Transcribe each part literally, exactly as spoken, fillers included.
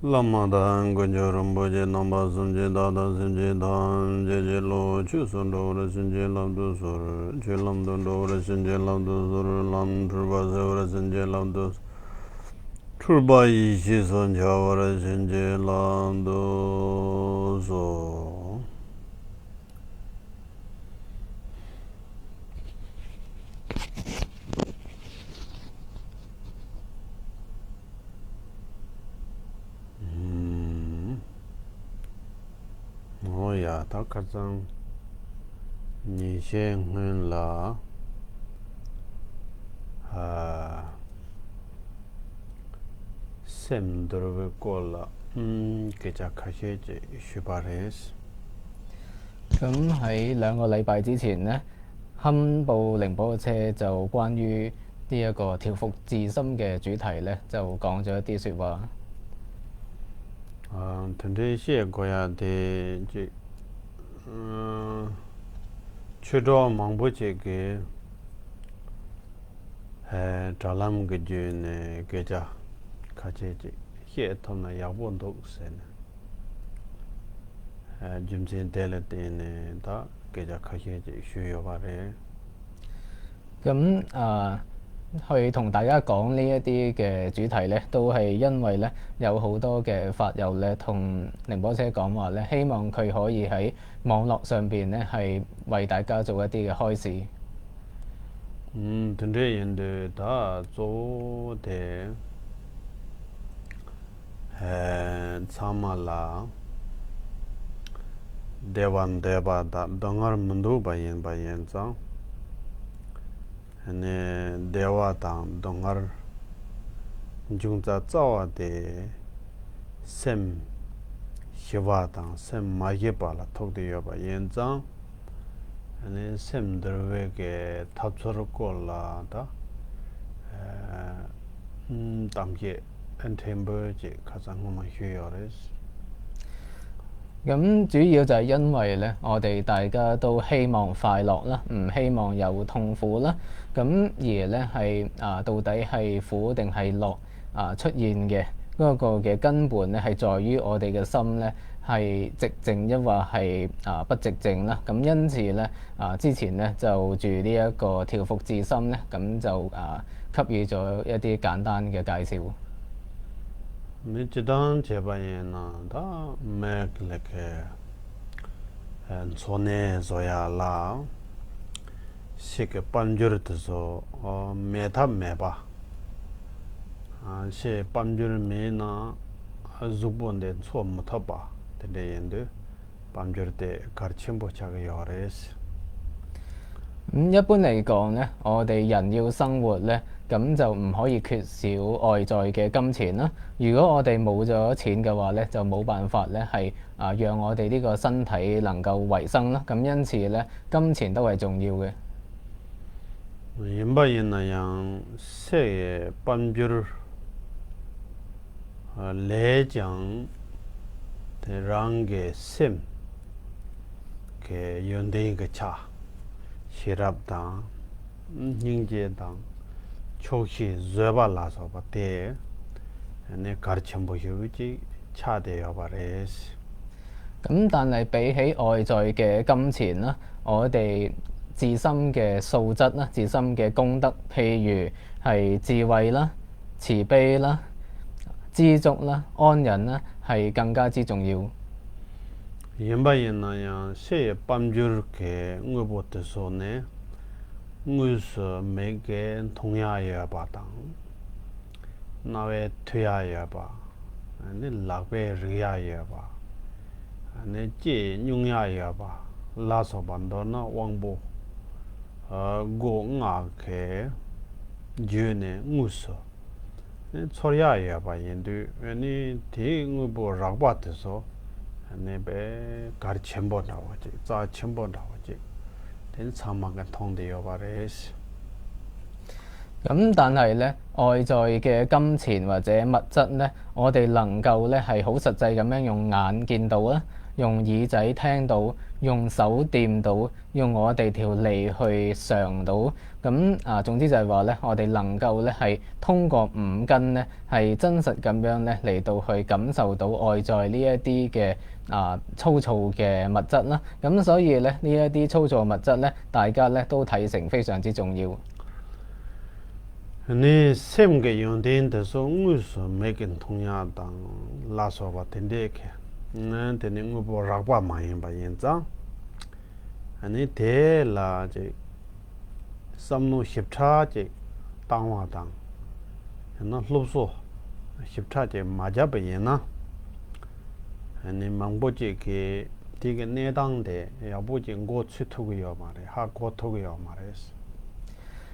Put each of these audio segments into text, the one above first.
བླ་མ་དང་དཀོན་མཆོག་རིན་པོ་ཆེ་རྣམ་པ་གསུམ་གྱིས་བདག་དང་སེམས་ཅན་ཐམས་ཅད་ཀྱི་བློ་ཆོས་སུ་འགྲོ་བར་བྱིན་གྱིས་བརླབ་ཏུ་གསོལ། ཆོས་ལམ་དུ་འགྲོ་བར་བྱིན་གྱིས་བརླབ་ཏུ་གསོལ། ལམ་འཁྲུལ་པ་སེལ་བར་བྱིན་གྱིས་བརླབ་ཏུ་གསོལ། འཁྲུལ་པ་ཡེ་ཤེས་སུ་འཆར་བར་བྱིན་གྱིས་བརླབ་ཏུ་གསོལ། ཨུམ། འོ་ཡ། ད་ཁ་སང་ཉིན་ཤས་སྔོན་ལ། ཨ། སེམས་འདུལ་བའི་སྐོར་ལ། ཨུམ། སྐད་ཆ་ཁ་ཤས་ཅིག་ཞུས་པ་རེད། 咁喺兩個禮拜之前呢，堪布凌波車就關於呢一個調伏自心嘅主題呢，就講咗一啲說話。 ཨ། དེ་འདྲའི་བཤད་དགོས་ཡ་དེ་ཅིག་ཨ། ཆོས་གྲོགས་མང་པོ་ཅིག་གིས། ཨ། དྲ་ལམ་གྱི་བརྒྱུད་ནས་སྐད་ཆ་ཁ་ཤས་ཅིག་བཤད་ཐུབ་ན་ཡག་པོ་འདུག་ཟེར་ནས། ཨ། རྒྱུ་མཚན་དེ་ལ་བརྟེན་ནས་ད་སྐད་ཆ་ཁ་ཤས་ཅིག་ཞུས་ཡོད་པ་རེད། 咁啊，去同大家講呢一啲嘅主題呢，都係因為呢，有好多嘅法友呢，同寧波車講話呢，希望佢可以喺網絡上邊呢，係為大家做一啲嘅開示。 ཨུམ། དེ་འདྲ་ཡིན་དུས་ད་གཙོ་བོ་དེ། ཨེ། ཚང་མ་ལ་བདེ་བ་འདོད་པ་དང་སྡུག་བསྔལ་མི་འདོད་པ་ཡིན་པ་ཡིན་ཙང་། ནས་བདེ་བ་དང་སྡུག་བསྔལ་འབྱུང་རྩ་རྩ་བ་དེ་སེམས་ཞི་བ་དང་སེམས་མ་ཞི་བ་ལ་ཐུག་བསྡད་ཡོད་པ་ཡིན་ཙང་། ནས་སེམས་འདུལ་བའི་གི་ཐབས་ཚུལ་སྐོར་ལ་ད་གཏམ་བཤད་ཕྲན་བུ་ཅིག་ཁ་སང་སྔོན་མ་ཞུས་ཡོད་རེད། 咁主要就係因為呢，我哋大家都希望快樂啦，唔希望有痛苦啦。咁而呢，係啊，到底係苦定係樂啊出現嘅嗰個嘅根本呢，係在於我哋嘅心呢，係寂靜抑或係啊不寂靜啦。咁因此呢，啊之前呢，就住呢一個調伏自心呢，咁就啊給予咗一啲簡單嘅介紹。 མི་སྤྱི་བཏང་བྱས་པ་ཡིན་ན་ད་མི་ལ་ཁའི་འཚོ་གནས་བཟོ་ཡ་ལ་ཕྱི་གི་དཔལ་འབྱོར་དེ་ཚོ་མེད་ཐབས་མེད་པ། ཕྱི་དཔལ་འབྱོར་མེད་ན་གཟུགས་པོ་འདི་འཚོ་མི་ཐུབ་པ་དེ་འདྲ་ཡིན་དུས། དཔལ་འབྱོར་དེ་གལ་ཆེན་པོ་ཆགས་ཀྱི་ཡོད་རེད། 咁一般嚟講呢，我哋人要生活呢，咁就唔可以缺少外在嘅金錢啦。如果我哋冇咗錢嘅話呢，就冇辦法呢係啊，讓我哋呢個身體能夠維生啦。咁因此呢，金錢都係重要嘅。 ཡིན་པ་ཡིན་ན་ཡང་ཕྱི་ཡི་དཔལ་འབྱོར་ལས་ཀྱང་དེ་རང་གི་སེམས་ཀྱི་ཡོན་ཏན་གྱི་ཆ་ཤེས་རབ་དང་སྙིང་རྗེ་དང་ཆོག་ཤེས་བཟོད་པ་ལ་སོགས་པ་དེ་ནི་གལ་ཆེན་པོ་ཞིག་ཅིག་ཆགས་བསྡད་ཡོད་པ་རེད། 咁但係比起外在嘅金錢啦，我哋自身嘅素質啦，自身嘅功德，譬如係智慧啦、慈悲啦、知足啦、安忍啦，係更加之重要。 ཡིན་པ་ཡིན་ན་ཡང་ཕྱི་ཡི་དཔལ་འབྱོར་གྱི་དངོས་པོ་དེ་ཚོ་ནི་དངོས་སུ་མིག་གིས་མཐོང་ཡ་ཡོད་པ་དང་། རྣ་བས་ཐོས་ཡ་ཡོད་པ། ནི་ལག་པས་རིག་ཡ་ཡོད་པ། ནི་ལྕེས་མྱོང་ཡ་ཡོད་པ་ལ་སོགས་པ་མདོར་ན་དབང་པོ་སྒོ་ལྔ་གི་བརྒྱུད་ནས་དངོས་སུ་ནི་ཚོར་ཡ་ཡོད་པ་ཡིན་དུས་ནི་དེའི་དངོས་པོ་རགས་པ་དེ་ཚོ་ནི་དཔེ་གལ་ཆེན་པོ་འདྲ་བོ་ཅིག་རྩ་ཆེན་པོ་འདྲ་བོ་ཅིག་དེ་ཚང་མ་གིས་མཐོང་བསྡད་ཡོད་པ་རེད། 咁但係咧，外在嘅金錢或者物質咧，我哋能夠咧係好實際咁樣用眼見到啦，用耳仔聽到，用手掂到，用我哋條脷去嘗到。咁啊，總之就係話咧，我哋能夠咧係通過五根咧係真實咁樣咧嚟到去感受到外在呢一啲嘅啊粗糙嘅物質啦。咁所以咧呢一啲粗糙物質咧，大家咧都睇成非常之重要。ནི་སེམས་ཀྱི་ཡོན་ཏན་དེ་ཚོ་དངོས་སུ་མིག་གིས་མཐོང་ཡག་དང་ལ་སོགས་པ་དེ་འདྲའི་གི་ནི་དེ་ནི་དངོས་པོ་རགས་པ་མ་ཡིན་པ་ཡིན་ཙང་། ནི་དེ་ལ་ཅིག་བསམ་བློ་ཞིབ་ཕྲ་ཅིག་བཏང་བ་དང་། ཡང་ན་སློབ་གསོ་ཞིབ་ཕྲ་ཅིག་མ་བརྒྱབ་པ་ཡིན་ན། ནི་མང་པོ་ཅིག་གིས་དེ་གི་གནས་སྟངས་དེ་ཡག་པོ་ཅིག་མགོ་ཚོས་ཐུབ་ཀྱི་ཡོད་མ་རེད། ཧ་གོ་ཐུབ་ཀྱི་ཡོད་མ་རེད།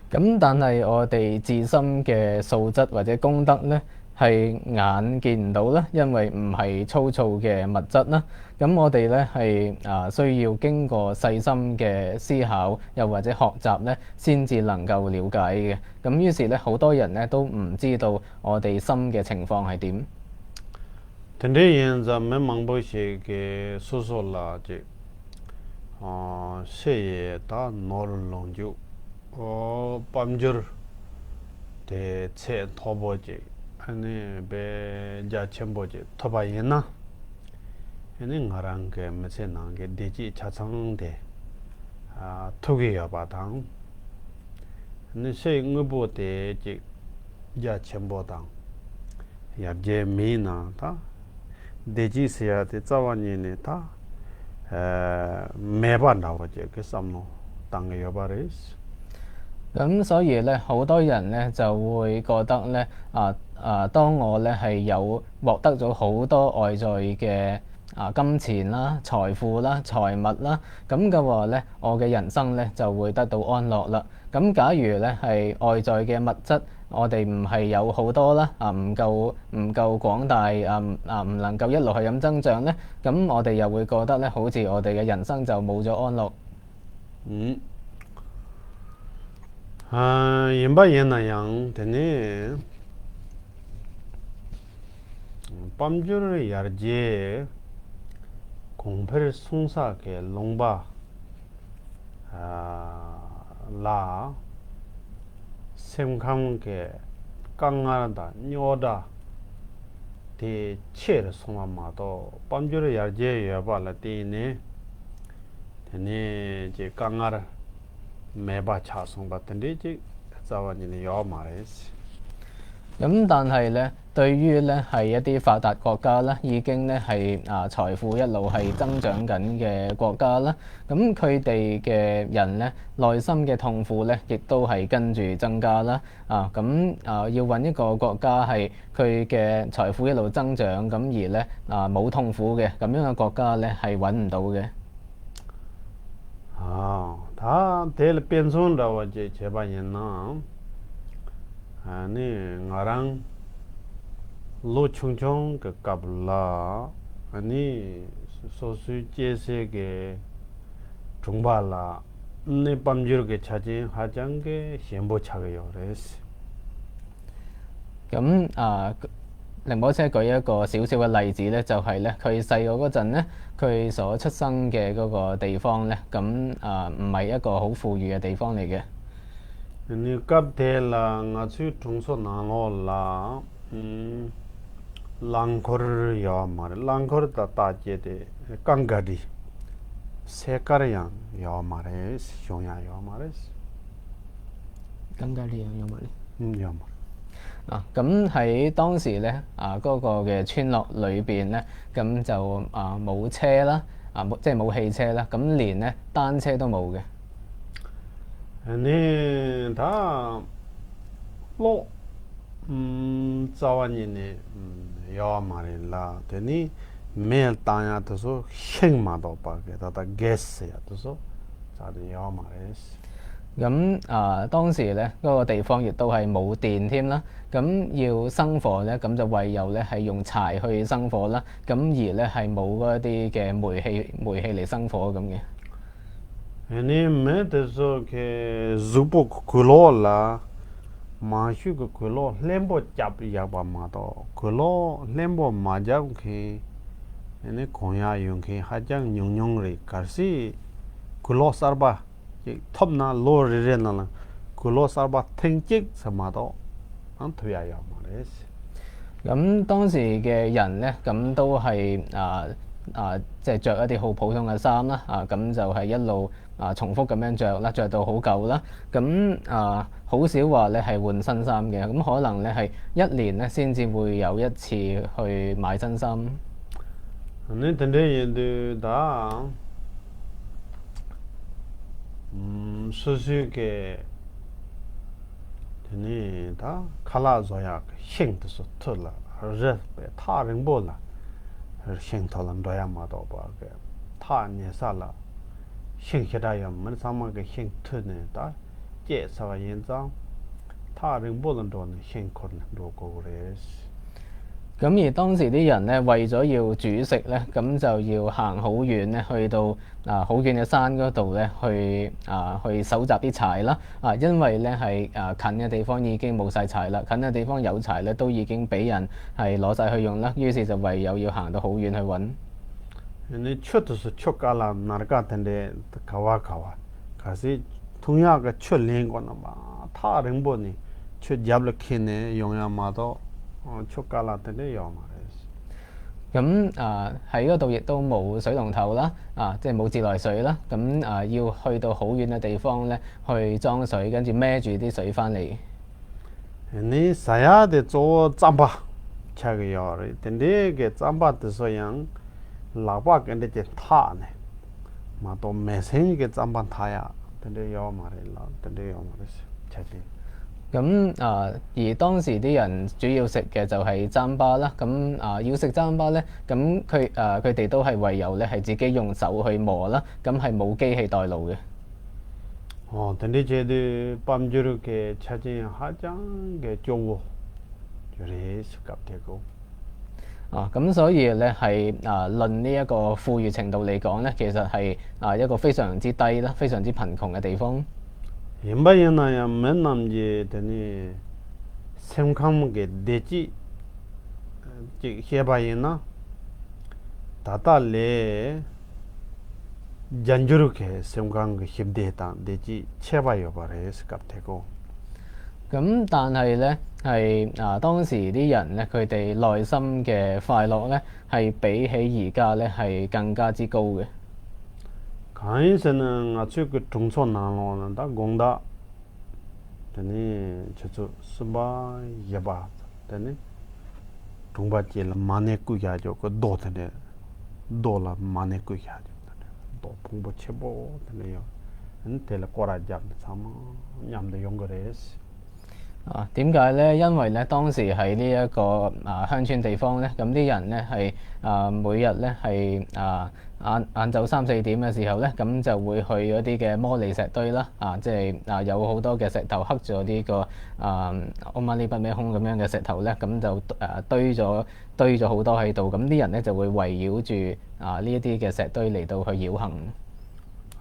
咁但係我哋自身嘅素質或者功德呢，係眼見唔到啦，因為唔係粗糙嘅物質啦。咁我哋呢係啊需要經過細心嘅思考，又或者學習呢，先至能夠了解嘅。咁於是呢，好多人呢都唔知道我哋心嘅情況係點。དེ་འདྲ་ཡིན་ཙང་མི་མང་པོ་ཞིག་གིས་སོ་སོ་ལ་ཅིག་ཨ་ཕྱི་ཡི་ད་ནོར་ལོངས་སྤྱོད་ཨོ་དཔལ་འབྱོར་དེ་ཚད་མཐོ་པོ་ཅིག་ཨ་ནི་དཔེ་རྒྱ་ཆེན་པོ་ཅིག་ཐོབ་པ་ཡིན་ན། ཨ་ནི་ང་རང་གི་མི་ཚེ་ནང་གི་བདེ་སྐྱིད་ཆ་ཚང་དེ་ཨ་ཐོབ་ཀྱི་ཡོད་པ་དང་། ནི་ཕྱིའི་དངོས་པོ་དེ་ཅིག་རྒྱ་ཆེན་པོ་དང་ཡར་རྒྱས་མིན་ན་ད་བདེ་སྐྱིད་ཟེར་ཡ་དེ་རྩ་བ་ཉིད་ནས་ད་ཨ་མེད་པ་འདྲ་བོ་ཅིག་གི་བསམ་བློ་བཏང་གི་ཡོད་པ་རེད། 咁所以咧，好多人咧就會覺得咧，啊啊，當我咧係有獲得咗好多外在嘅啊金錢啦、財富啦、財物啦，咁嘅話咧，我嘅人生咧就會得到安樂啦。咁假如咧係外在嘅物質，我哋唔係有好多啦，啊唔夠唔夠廣大啊啊唔能夠一路係咁增長咧，咁我哋又會覺得咧，好似我哋嘅人生就冇咗安樂。嗯，ཡིན་པ་ཡིན་ན་ཡང་དེ་ནི་དཔལ་འབྱོར་ཡར་རྒྱས་གོང་འཕེལ་སོང་ས་གི་ལུང་པ་ལ་སེམས་ཁམས་ཀྱི་དཀའ་ངལ་དང་རྙོག་དྲ་དེ་ཆེ་རུ་སོང་བ་མ་གཏོགས་དཔལ་འབྱོར་ཡར་རྒྱས་ཡོད་པ་ལ་བརྟེན་ནས་དེ་ནས་ཀྱི་དཀའ་ངལ་མེད་པ་ཆགས་སོང་པ་དེ་འདྲའི་ཅིག་རྩ་བ་ཉིད་ནས་ཡོད་མ་རེད། 咁但係咧，對於咧係一啲發達國家咧，已經咧係啊財富一路係增長緊嘅國家啦，咁佢哋嘅人咧內心嘅痛苦咧，亦都係跟住增加啦。啊，咁啊要揾一個國家係佢嘅財富一路增長，咁而咧啊冇痛苦嘅咁樣嘅國家咧係揾唔到嘅。 ཨ། ད་དེ་ལ་དཔེ་མཚོན་འདྲ་བ་ཅིག་བྱས་པ་ཡིན་ན། ཨ་ནི་ང་རང་ལོ་ཆུང་ཆུང་གི་སྐབས་ལ་ཨ་ནི་སོ་སོའི་སྐྱེས་སའི་གི་གྲོང་པ་ལ་ནི་དཔལ་འབྱོར་གྱི་ཆ་རྐྱེན་ཧ་ཅང་གི་ཞན་པོ་ཆགས་ཀྱི་ཡོད་རེད། 咁啊，寧波車舉一個少少嘅例子咧，就係咧佢細個嗰陣咧，佢所出生嘅嗰個地方咧，咁啊唔係一個好富裕嘅地方嚟嘅。 ནི་སྐབས་དེ་ལ་ང་ཚོའི་གྲོང་ཚོ་ནང་ལོགས་ལ་ཨུམ་རླངས་འཁོར་ཡོད་མ་རེད། རླངས་འཁོར་དང་ད་སྐྱེས་ཏེ་རྐང་ག་རི་སའི་ཀར་ཡང་ཡོད་མ་རེད། གཞུང་ཡང་ཡོད་མ་རེད། 更加厉害，有吗？ ཡོད་མ་རེད། 啊，咁喺當時咧，啊嗰個嘅村落裏邊咧，咁就啊冇車啦，啊冇即係冇汽車啦，咁連咧單車都冇嘅。 ནི་ད་གློག་རྩ་བ་ཉིད་ནས་ཡོད་མ་རེད་ལ། དེ་ནི་མེ་བཏང་ཡ་དེ་ཚོ་ཤིང་མ་གཏོགས་པ་གི་ད་ལྟ་གེ་སི་ཟེར་ཡ་དེ་ཚོ་རྩ་ནས་ཡོད་མ་རེད། 咁啊，當時咧嗰個地方亦都係冇電添啦，咁要生火咧，咁就唯有咧係用柴去生火啦，咁而咧係冇嗰一啲嘅煤氣煤氣嚟生火咁嘅。 ནི་མི་དེ་ཚོ་གི་གཟུགས་པོ་གི་གུ་ལོག་ལ་ མང་ཤོས་ཀྱི་གོས་ལོག་ལྷན་པོ་བརྒྱབ་ཡག་པ་མ་གཏོགས། གོས་ལོག་ལྷན་པོ་མ་བརྒྱབ་མཁན་ཨ་ནི་གོན་ཡག་ཡོད་མཁན་ཧ་ཅང་ཉུང་ཉུང་རེད། གལ་སྲིད་གོས་ལོག་གསར་པ་ཅིག་ཐོབ་ན། ལོ་རེ་རེ་ནང་ལ་གོས་ལོག་གསར་པ་ཐེངས་གཅིག་ཙམ་མ་གཏོགས་ཨང་ཐོབ་ཡག་ཡོད་མ་རེད། 咁當時嘅人呢，咁都係啊啊，即係着一啲好普通嘅衫啦，啊咁就係一路啊重複咁樣着啦，着到好舊啦。咁啊好少話咧係換新衫嘅，咁可能咧係一年咧先至會有一次去買新衫。 ནི་དེ་འདྲ་ཡིན་དུས་ད། ཨུམ། སོ་སོའི་གི་དེ་ནི་ད་ཁ་ལག་བཟོ་ཡག་གི་ཤིང་དེ་ཚོ་ཐུར་ལ་རི་བའི་ཐག་རིང་པོ་ལ་ཤིང་ཐོག་ལ་འགྲོ་ཡག་མ་གཏོགས་པ་གི་ཐག་ཉེ་ས་ལ་ཤིང་ཞེ་དྲག་ཡོད་མ་རེད། ཚང་མ་གི་ཤིང་ཐུར་ནས་ད་སྐྱེས་ཚར་བ་ཡིན་ཙང་ཐག་རིང་པོ་ལ་འགྲོ་ནས་ཤིང་འཁུར་ནས་འགྲོ་དགོས་ཀྱི་རེད། 咁而當時啲人呢，為咗要煮食呢，咁就要行好遠呢，去到啊好遠嘅山嗰度呢，去啊去搜集啲柴啦。啊，因為呢係啊近嘅地方已經冇晒柴啦，近嘅地方有柴呢都已經俾人係攞晒去用啦，於是就唯有要行到好遠去揾。 ནི་ཆུ་དེ་ཚོ་ཆུ་དཀར་ལ་ནར་དཀར་དེ་འདྲའི་ག་བ་ག་བ་གལ་སྲིད་འཐུང་ཡག་གི་ཆུ་ལེན་དགོས་ན་མ་ཐག་རིང་པོ་ནས་ཆུ་རྒྱབ་ལ་འཁྱེར་ནས་ཡོང་ཡག་མ་གཏོགས་ཆུ་དཀར་ལ་དེ་འདྲ་ཡོད་མ་རེད། 咁啊喺嗰度亦都冇水龍頭啦，啊即係冇自來水啦，咁啊要去到好遠嘅地方呢，去裝水，跟住孭住啲水翻嚟。 ནི་ཟ་ཡག་དེ་གཙོ་བོ་རྩམ་པ་ཆགས་ཀྱི་ཡོད་རེད། དེ་འདྲའི་གི་རྩམ་པ་དེ་ཚོ་ཡང་ལག་པ་གི་འདྲ་ཅིག་འཐག་ནས་མ་གཏོགས་མེ་སྲེག་གི་རྩམ་པ་འཐག་ཡག་དེ་འདྲ་ཡོད་མ་རེད་ལ། དེ་འདྲ་ཡོད་མ་རེད་ཆ་ཅན། 咁啊，而當時啲人主要食嘅就係糌粑啦。咁啊，要食糌粑呢，咁佢啊佢哋都係唯有呢係自己用手去磨啦。咁係冇機器代勞嘅。 ཨོ། དེ་འདྲ་བྱས་དུས་དཔལ་འབྱོར་གྱི་ཆ་རྐྱེན་ཧ་ཅང་གི་སྐྱོ་བོ་རེད་སྐབས་དེ་གོ། 啊，咁所以呢，係啊，論呢一個富裕程度嚟講呢，其實係啊一個非常之低啦，非常之貧窮嘅地方。 ཡིན་པ་ཡིན་ན་ཡང་མི་རྣམས་ཀྱི་དེ་ནི་སེམས་ཁམས་ཀྱི་བདེ་སྐྱིད་ཅིག་བཤད་པ་ཡིན་ན། ད་ལྟ་ལས་རྒྱ་འགྱུར་གྱི་སེམས་ཁམས་ཀྱི་ཞི་བདེ་དང་བདེ་སྐྱིད་ཆེ་བ་ཡོད་པ་རེད་སྐབས་དེ་གོ། 咁但係呢，係啊，當時啲人呢，佢哋內心嘅快樂呢，係比起而家呢，係更加之高嘅。 གང་ཡིན་ཟེར་ན་ང་ཚོའི་གི་གྲོང་ཚོ་ནང་ལོགས་ན་ད་དགོང་དག་དེ་ནས་ཆུ་ཚོད་གསུམ་པ་བཞི་པ་དེ་ནས་གྲོང་པ་ཅིག་ལ་མ་ཎི་བསྐུལ་བཞག་ཆོག་གི་རྡོ་དེ་འདྲས་རྡོ་ལ་མ་ཎི་བསྐུལ་བཞག་ཆོག་དེ་འདྲས་རྡོ་ཕུང་པོ་ཆེན་པོ་དེ་འདྲས་ཡོད། ཨ་ནི་དེ་ལ་སྐོར་ར་བརྒྱབ་ནས་ཚང་མ་མཉམ་དུ་ཡོང་གི་རེད། 啊，點解呢？因為呢，當時喺呢一個啊鄉村地方呢，咁啲人呢係啊每日呢係啊晏晏晝三四點嘅時候呢，咁就會去嗰啲嘅摩利石堆啦，啊即係啊有好多嘅石頭刻咗啲個啊奧馬里不咩空咁樣嘅石頭呢，咁就誒堆咗堆咗好多喺度，咁啲人呢就會圍繞住啊呢一啲嘅石堆嚟到去繞行。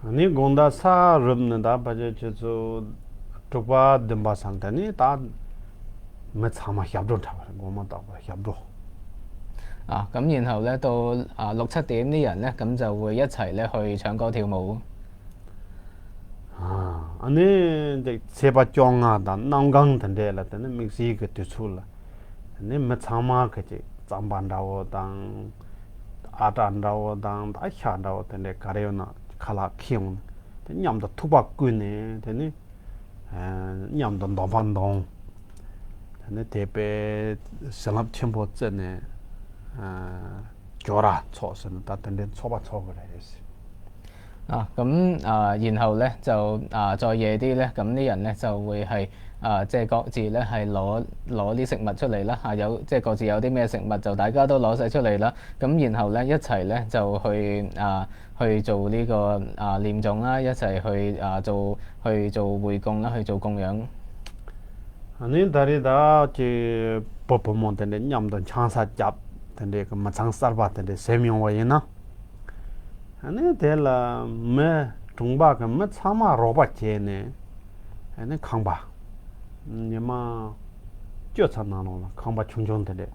ནི་དགོང་དག་ས་རུབ་ནི་ད་ཕལ་ཆེར་ཆུ་ཚོད་དྲུག་པ་བདུན་པ་ཙམ་དེ་ནི་ད་མི་ཚང་མ་ཞབས་བྲོ་འཁྲབ་པ་རེད། དགོང་མོ་རྟག་པར་ཞབས་བྲོ། 啊，咁然後呢，到啊六七點啲人呢，咁就會一齊呢去唱歌跳舞。 ཨ་ནི་འདི་ཚེས་པ་བཅོ་ལྔ་དང་གནམ་གང་དེ་འདྲས་ལ་དེ་ནི་དམིགས་བསལ་གྱི་དུས་ཚོད་ལ། ནི་མི་ཚང་མ་གི་ཅིག་རྩམ་པ་འདྲ་བོ་དང་། ཨ་ཊ་འདྲ་བོ་དང་ད་ཤ་འདྲ་བོ་དེ་འདྲས་ག་རེ་ཡོད་ན་ཁ་ལག་ཁྱེར་ཡོང་ནས་དེ་མཉམ་དུ་ཐུག་པ་བསྐུལ་ནས་དེ་ནི་མཉམ་དུ་འདོན་པ་འདོན། དེ་ནི་དེ་པའི་བྱིན་རླབས་ཆེན་པོ་བརྩིས་ནས་ཇོ་ར་འཚོགས་ཟེར་ནས་ད་དེ་འདྲའི་འཚོགས་པ་འཚོགས་ཀྱི་རེད། 啊，咁啊，然後呢，就啊，再夜啲呢，咁啲人呢，就會係啊，即係各自呢，係攞攞啲食物出嚟啦，啊，有即係各自有啲咩食物就大家都攞晒出嚟啦，咁然後呢，一齊呢，就去啊去做呢個啊念誦啦，一齊去啊做去做回供啦，去做供養。 ཨ་ནི་ད་རེས་ད་ཀྱི་བུ་བུ་མོ་དེ་འདྲས་མཉམ་དུ་ཆང་ས་བརྒྱབ་དེ་འདྲས་ཀྱི་མི་ཚང་གསར་པ་དེ་འདྲས་ཟིན་ཡོང་བ་ཡིན་ན། ཨ་ནི་དེ་ལ་མི་གྲོང་པ་གི་མི་ཚང་མ་རོགས་པ་བྱས་ནས་ཨ་ནི་ཁང་པ་ ཉི་མ་བཅུ་ཙམ་ནང་ལོགས་ལ་ཁང་པ་ཆུང་ཆུང་དེ་འདྲས་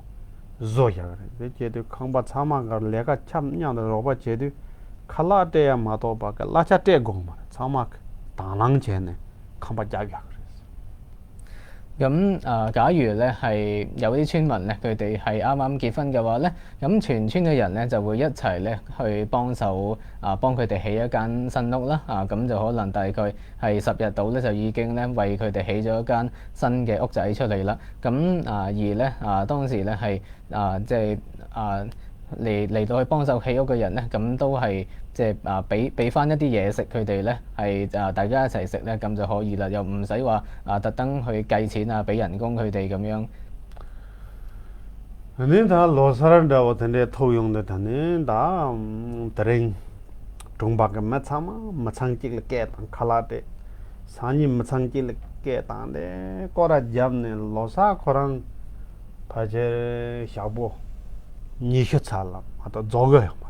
བཟོ་བཞག་གི་རེད། དེ་བྱས་དུས་ཁང་པ་ཚང་མ་ག་ལས་ཀ་འཆམ་མཉམ་དུ་རོགས་པ་བྱས་དུས་ཁ་ལག་སྤྲད་ཡ་མ་གཏོགས་པ་ག་གླ་ཆ་སྤྲད་དགོས་མ་རེད། ཚང་མ་དང་བླངས་བྱས་ནས་ཁང་པ་རྒྱག་བཞག་གི་རེད། 咁啊，假如咧係有啲村民咧，佢哋係啱啱結婚嘅話咧，咁全村嘅人咧就會一齊咧去幫手啊，幫佢哋起一間新屋啦。啊，咁就可能大概係十日到咧，就已經咧為佢哋起咗一間新嘅屋仔出嚟啦。咁啊，而咧啊，當時咧係啊，即係啊嚟嚟到去幫手起屋嘅人咧，咁都係即係啊，俾俾翻一啲嘢食佢哋咧，係啊，大家一齊食咧，咁就可以啦，又唔使話啊特登去計錢啊，俾人工佢哋咁樣。 ནི་ད་ལོ་གསར་འདྲ་བོ་དེ་འདྲའི་ཐོབ་ཡོང་དུས་ད་ནི་ད་དེ་རིང་གྲོང་པ་གི་མི་ཚང་མ་མི་ཚང་གཅིག་ལ་སྐད་བཏང་ཁ་ལག་སྤྲད། སང་ཉིན་མི་ཚང་གཅིག་ལ་སྐད་བཏང་དེ་སྐོར་ར་བརྒྱབ་ནས་ལོ་གསར་ཁོ་རང་ཕལ་ཆེར་ཞག་པོ་ཉི་ཤུ་ཙམ་ལ་མ་གཏོགས་རྫོགས་གི་ཡོད་མ་རེད།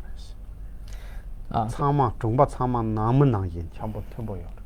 ཨ། ཚང་མ་གྲོང་པ་ཚང་མ་ནང་མི་ནང་བཞིན་འཆམ་པོ་མཐུན་པོ་ཡོད་རེད།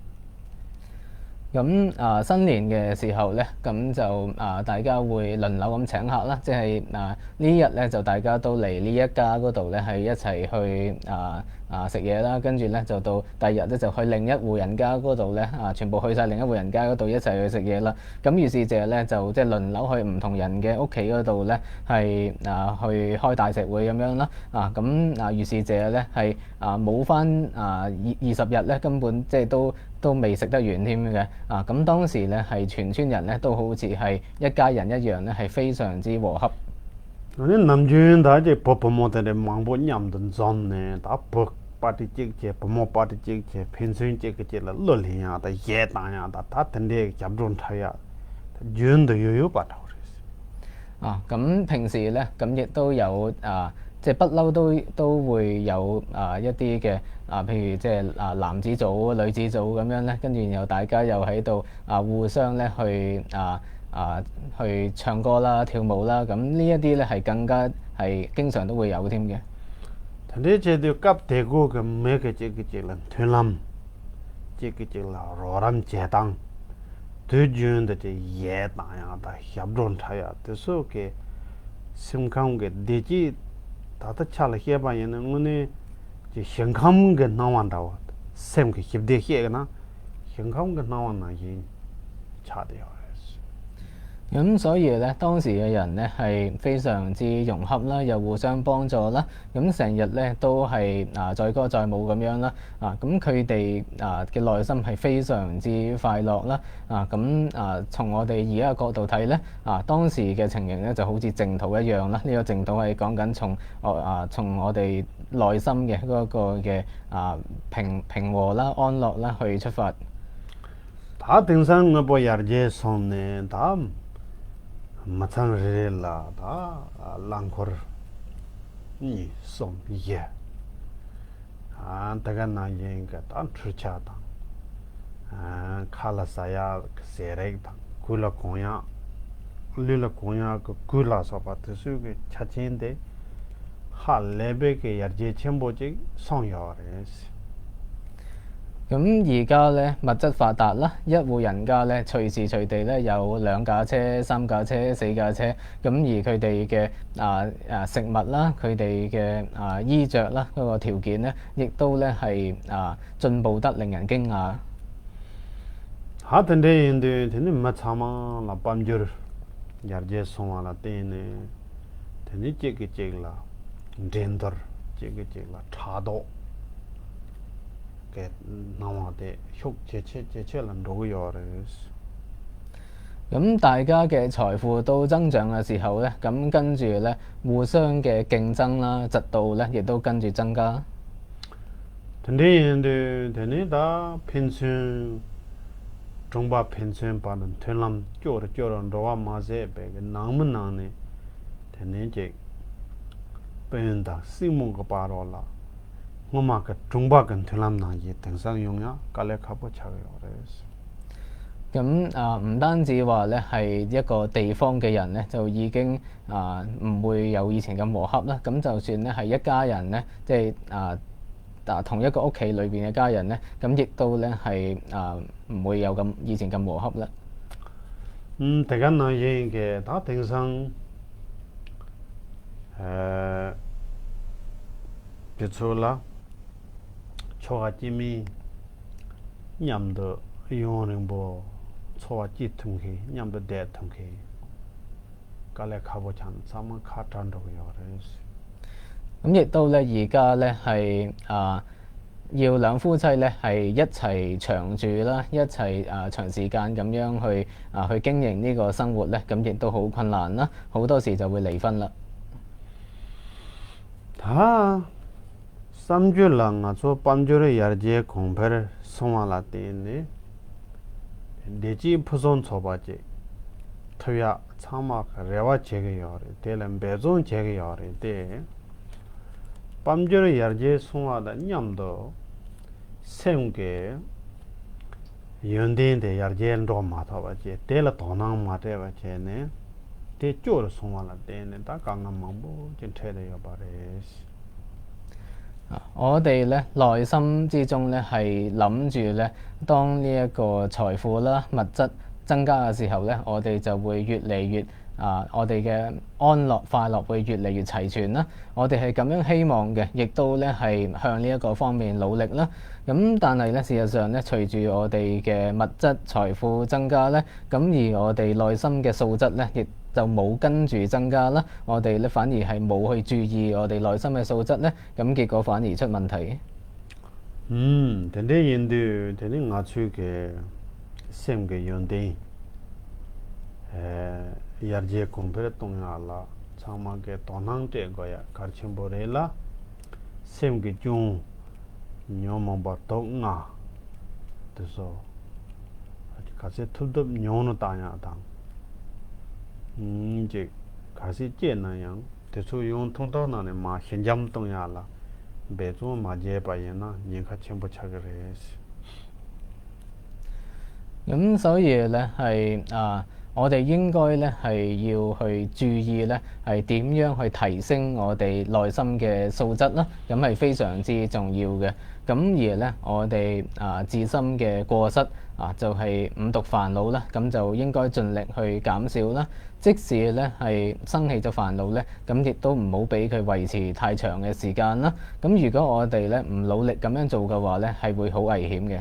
咁啊，新年嘅時候咧，咁就啊，大家會輪流咁請客啦，即係啊，呢日咧就大家都嚟呢一家嗰度咧，係一齊去啊啊食嘢啦，跟住咧就到第二日咧就去另一戶人家嗰度咧啊，全部去晒另一戶人家嗰度一齊去食嘢啦。咁於是者咧就即係輪流去唔同人嘅屋企嗰度咧，係啊去開大食會咁樣啦。啊，咁啊，於是者咧係啊冇翻啊二二十日咧，根本即係都都未食得完添嘅啊！咁當時咧係全村人咧都好似係一家人一樣咧，係非常之和洽。 ནི་ནམ་རྒྱུན་ད་ཅིག་བུ་བུ་མོ་དེ་འདྲའི་མང་པོ་མཉམ་དུ་འཛོམས་ནས་ད་བུ་པར་ཊི་གཅིག་བྱས་བུ་མོ་པར་ཊི་གཅིག་བྱས་ཕན་ཚུན་གཅིག་གིས་གཅིག་ལ་གླུ་ལེན་ཡག་ད་གཞས་བཏང་ཡག་ད་ད་དེ་འདྲའི་ཞབས་བྲོ་འཁྲབ་ཡག་ད་རྒྱུན་དུ་ཡོད་ཡོད་པ་འདྲ་བོ་རེད། 啊，咁平時咧，咁亦都有啊，即係不嬲都都會有啊一啲嘅啊，譬如即係啊男子組、女子組咁樣咧，跟住然後大家又喺度啊互相咧去啊啊去唱歌啦、跳舞啦，咁呢一啲咧係更加係經常都會有添嘅。 དེ་འདྲའི་བྱས་དུས་སྐབས་དེ་གོ་གི་མི་གི་གཅིག་གིས་གཅིག་ལ་མཐུན་ལམ། གཅིག་གིས་གཅིག་ལ་རོགས་རམ་བྱེད་སྟངས། དུས་རྒྱུན་དུ་ཅིག་གཞས་བཏང་ཡག་དང་ཞབས་བྲོ་འཁྲབ་ཡག་དེ་ཚོ་གི་སེམས་ཁམས་ཀྱི་བདེ་སྐྱིད་ད་ལྟ་ཆ་ལ་བཤད་པ་ཡིན་ན་དངོས་གནས་ཀྱི་ཞིང་ཁམས་ཀྱི་སྣང་བ་འདྲ་བོ། སེམས་ཀྱི་ཞི་བདེ་བཤད་ན་ཞིང་ཁམས་ཀྱི་སྣང་བ་ནང་བཞིན་ཆགས་བསྡད་ཡོད་རེད། 咁所以咧，當時嘅人咧係非常之融洽啦，又互相幫助啦。咁成日咧都係啊載歌載舞咁樣啦。啊，咁佢哋啊嘅內心係非常之快樂啦。啊，咁啊從我哋而家嘅角度睇咧，啊當時嘅情形咧就好似淨土一樣啦。呢個淨土係講緊從我啊從我哋內心嘅嗰個嘅啊平平和啦、安樂啦去出發。 ད་དེང་སང་དངོས་པོ་ཡར་རྒྱས་སོང་ནས་ད་མི་ཚང་རེ་རེ་ལ་ད་རླངས་འཁོར་གཉིས་གསུམ་བཞི། ཨ་དེ་ག་ནང་བཞིན་གྱི་ད་འཕྲུལ་ཆས་དང་། ཨ་ཁ་ལ་ཟ་ཡག་གི་ཟས་རིགས་དང་། གོས་ལ་གོན་ཡག་ལུས་ལ་གོན་ཡག་གི་གོས་ལ་སོགས་པ་དེ་ཚོའི་གི་ཆ་རྐྱེན་དེ་ཧ་ལས་པའི་གི་ཡར་རྒྱས་ཆེན་པོ་ཅིག་སོང་ཡོད་རེད། 咁而家咧物質發達啦，一戶人家咧隨時隨地咧有兩架車、三架車、四架車，咁而佢哋嘅啊啊食物啦，佢哋嘅啊衣着啦嗰個條件咧，亦都咧係啊進步得令人驚訝。 ཧ་དེ་འདྲ་ཡིན་དུས་དེ་ནི་མི་ཚང་མ་ལ་དཔལ་འབྱོར་ཡར་རྒྱས་སོང་བ་ལ་བརྟེན་ནས་དེ་ནི་གཅིག་གིས་གཅིག་ལ་འགྲན་བསྡུར། གཅིག་གིས་གཅིག་ལ་ཕྲག་དོག་གི་སྣང་བ་དེ་ཤུགས་ཇེ་ཆེ་ཇེ་ཆེ་ལ་འགྲོ་གི་ཡོད་རེད། 咁大家嘅財富都增長嘅時候咧，咁跟住咧互相嘅競爭啦、嫉妒咧，亦都跟住增加。 དེ་འདྲ་ཡིན་དུས་དེ་ནི་ད་ཕན་ཚུན་གྲོང་པ་ཕན་ཚུན་བར་ལ་མཐུན་ལམ་སྐྱོ་རུ་སྐྱོ་རུ་འགྲོ་བ་མ་ཟད་པའི་གི་ནང་མི་ནང་ནས་དེ་ནི་ཅིག་དཔོན་དང་སྲིང་མོ་གི་བར་རོ་ལ་སྔོན་མ་གི་གྲོང་པ་གི་མཐུན་ལམ་ནང་བཞིན་དེང་སང་ཡོང་ཡག་དཀའ་ལས་ཁག་པོ་ཆགས་ཀྱི་ཡོད་རེད། 咁啊，唔單止話咧係一個地方嘅人咧，就已經啊唔會有以前咁和洽啦。咁就算咧係一家人咧，即係啊啊同一個屋企裏邊嘅家人咧，咁亦都咧係啊唔會有咁以前咁和洽啦。ཨུམ། དེ་ག་ནང་བཞིན་གྱི་ད་དེང་སང་ཨ་དེ་ཚོ་ལ་ཆོ་ག་སྐྱེ་མི་མཉམ་དུ་ཡུན་རིང་པོ་འཚོ་བ་སྐྱེལ་ཐུབ་མཁན། མཉམ་དུ་བསྡད་ཐུབ་མཁན་དཀའ་ལས་ཁག་པོ་ཆགས་ནས་ཚང་མ་ཁ་བྲལ་འགྲོ་གི་ཡོད་རེད། 咁亦都咧，而家咧係啊，要兩夫妻咧係一齊長住啦，一齊啊長時間咁樣去啊去經營呢個生活咧，咁亦都好困難啦，好多時就會離婚啦。 ད་བསམ་རྒྱུ་ལ། ང་ཚོ་དཔལ་འབྱོར་ཡར་རྒྱས་གོང་འཕེལ་སོང་བ་ལ་བརྟེན་ནས་བདེ་སྐྱིད་ཕུན་སུམ་ཚོགས་པ་ཅིག་ཐོབ་ཡག་ཚང་མ་གི་རེ་བ་བྱེད་ཀྱི་ཡོད་རེད། དེ་ལ་འབད་བརྩོན་བྱེད་ཀྱི་ཡོད་རེད་དེ། དཔལ་འབྱོར་ཡར་རྒྱས་སོང་བ་དང་མཉམ་དུ་སེམས་ཀྱི་ཡོན་ཏན་དེ་ཡར་རྒྱས་འགྲོ་མ་ཐུབ་པ་བྱས། དེ་ལ་དོ་སྣང་མ་སྤྲད་པ་བྱས་ནས་དེ་སྐྱོ་རུ་སོང་བ་ལ་བརྟེན་ནས་ད་དཀའ་ངལ་མང་པོ་ཅིག་འཕྲད་བསྡད་ཡོད་པ་རེད། 我哋咧內心之中咧係諗住咧，當呢一個財富啦、物質增加嘅時候咧，我哋就會越嚟越啊，我哋嘅安樂快樂會越嚟越齊全啦。我哋係咁樣希望嘅，亦都咧係向呢一個方面努力啦。咁但係咧，事實上咧，隨住我哋嘅物質財富增加咧，咁而我哋內心嘅素質咧，亦就冇跟住增加啦。我哋咧反而係冇去注意我哋內心嘅素質咧，咁結果反而出問題。 ཨུམ། དེ་འདྲ་ཡིན་དུས་དེ་ནི་ང་ཚོའི་གི་སེམས་ཀྱི་ཡོན་ཏན་ཨེ་ཡར་རྒྱས་གོང་འཕེལ་གཏོང་ཡག་ལ་ཚང་མ་གི་དོ་སྣང་སྤྲད་དགོས་ཡག་གལ་ཆེན་པོ་རེད་ལ། སེམས་ཀྱི་སྐྱོན་ཉོན་མོངས་པ་དུག་ལྔ་དེ་ཚོ་ག་ཚད་ཐུབ་ཐུབ་ཉུང་རུ་བཏང་ཡག་དང་། ཨུམ། ཅིག་གལ་སྲིད་སྐྱེས་ན་ཡང་དེ་ཚོ་ཡང་ཐུང་ཐུང་ནང་ནས་མར་ཞི་འཇམ་གཏོང་ཡག་ལ་འབད་བརྩོན་མ་བྱས་པ་ཡིན་ན་ཉེན་ཁ་ཆེན་པོ་ཆགས་ཀྱི་རེད། 咁所以咧係啊，我哋應該咧係要去注意咧，係點樣去提升我哋內心嘅素質啦。咁係非常之重要嘅。咁而咧，我哋啊自身嘅過失啊，就係五毒煩惱啦。咁就應該盡力去減少啦。即使咧係生起咗煩惱咧，咁亦都唔好俾佢維持太長嘅時間啦。咁如果我哋咧唔努力咁樣做嘅話咧，係會好危險嘅。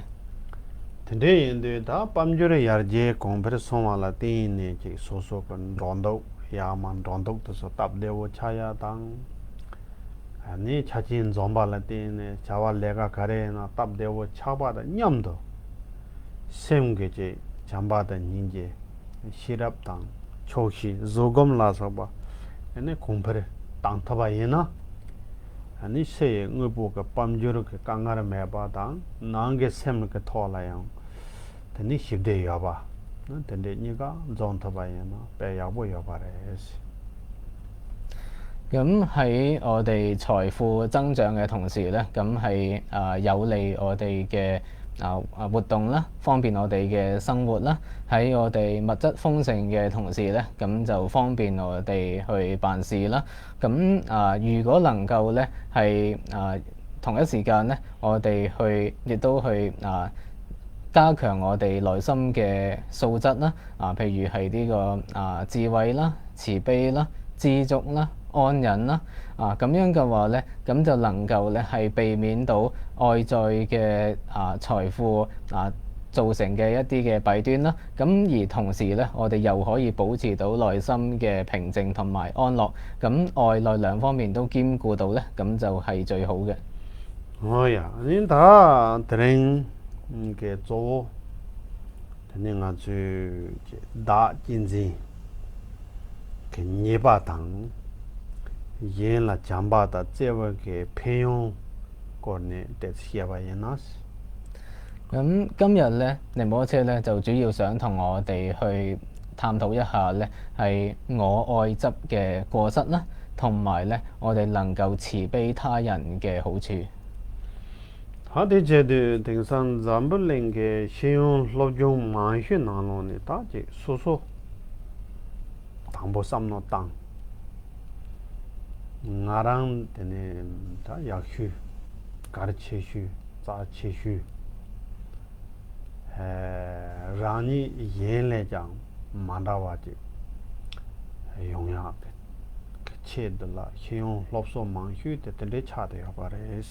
དེ་འདྲ་ཡིན་དུས་ད་དཔལ་འབྱོར་ཡར་རྒྱས་གོང་འཕེལ་སོང་བ་ལ་བརྟེན་ནས་ཅིག་སོ་སོ་གི་འགྲོ་འདུག་ཡ་མ་འགྲོ་འདུག་དེ་ཚོ་སྟབས་བདེ་བོ་ཆགས་ཡ་དང་། ཨ་ནི་ཆ་རྐྱེན་འཛོམས་པ་ལ་བརྟེན་ནས་བྱ་བ་ལས་ཀ་ག་རེ་ཡིན་ན་སྟབས་བདེ་བོ་ཆགས་པ་དང་མཉམ་དུ་སེམས་ཀྱི་ཅིག་བྱམས་པ་དང་སྙིང་རྗེ། ཤེས་རབ་དང་ཆོག་ཤེས་གཟུགས་སྒོམ་ལ་སོགས་པ་ཨ་ནི་གོང་འཕེལ་བཏང་ཐུབ་པ་ཡིན་ན། ཨ་ནི་ཕྱི་ཡི་དངོས་པོ་གི་དཔལ་འབྱོར་གྱི་དཀའ་ངལ་མེད་པ་དང་ནང་གི་སེམས་ཀྱི་ཐོག་ལ་ཡང་དེ་ནི་ཞི་བདེ་ཡོད་པ། དེ་འདྲའི་གཉིས་ཀ་འཛོམས་ཐུབ་པ་ཡིན་ན་དཔེ་ཡག་པོ་ཡོད་པ་རེད། 咁喺我哋財富增長嘅同時咧，咁係啊有利我哋嘅啊啊活動啦，方便我哋嘅生活啦。喺我哋物質豐盛嘅同時咧，咁就方便我哋去辦事啦。咁啊，如果能夠咧係啊同一時間咧，我哋去亦都去啊加強我哋內心嘅素質啦。啊，譬如係呢個啊智慧啦、慈悲啦、知足啦、安忍啦。啊，咁樣嘅話咧，咁就能夠咧係避免到外在嘅啊財富啊造成嘅一啲嘅弊端啦。咁而同時咧，我哋又可以保持到內心嘅平靜同埋安樂。咁外內兩方面都兼顧到咧，咁就係最好嘅。 ཨོ་ཡ། ཨ་ནི་ད་དེ་རིང་གི་གཙོ་བོ་དེ་ནི་ང་ཚོའི་བདག་གཅེས་འཛིན་གྱི་ཉེས་པ་དང་། གཞན་ལ་བྱམས་པ་དང་བརྩེ་བ་གི་ཕན་ཡོན་སྐོར་ནས་ཏོག་ཙམ་བཤད་པ་ཡིན་ན། 咁今日咧，仁波切咧就主要想同我哋去探討一下咧，係我愛執嘅過失啦，同埋咧我哋能夠慈悲他人嘅好處。 ད་དེ་བྱས་དུས་དེང་སང་འཛམ་བུ་གླིང་གི་ཤེས་ཡོན་སློབ་སྦྱོང་མང་ཤོས་ནང་ལོགས་ནས་ད་ཅིག་སོ་སོ་དང་པོ་བསམ་བློ་བཏང་། ང་རང་དེ་ནས་ད་ཡག་ཤོས། གལ་ཆེ་ཤོས། རྩ་ཆེ་ཤོས། ཨེ། རང་ཉིད་གཞན་ལས་ཀྱང་ མ་འདྲ་བ་ཅིག་ཡོང་ཡག་གི་ཆེད་དུ་ལ་ཤེས་ཡོན་སློབ་གསོ་མང་ཤོས་དེ་དེ་འདྲའི་ཆགས་བསྡད་ཡོད་པ་རེད།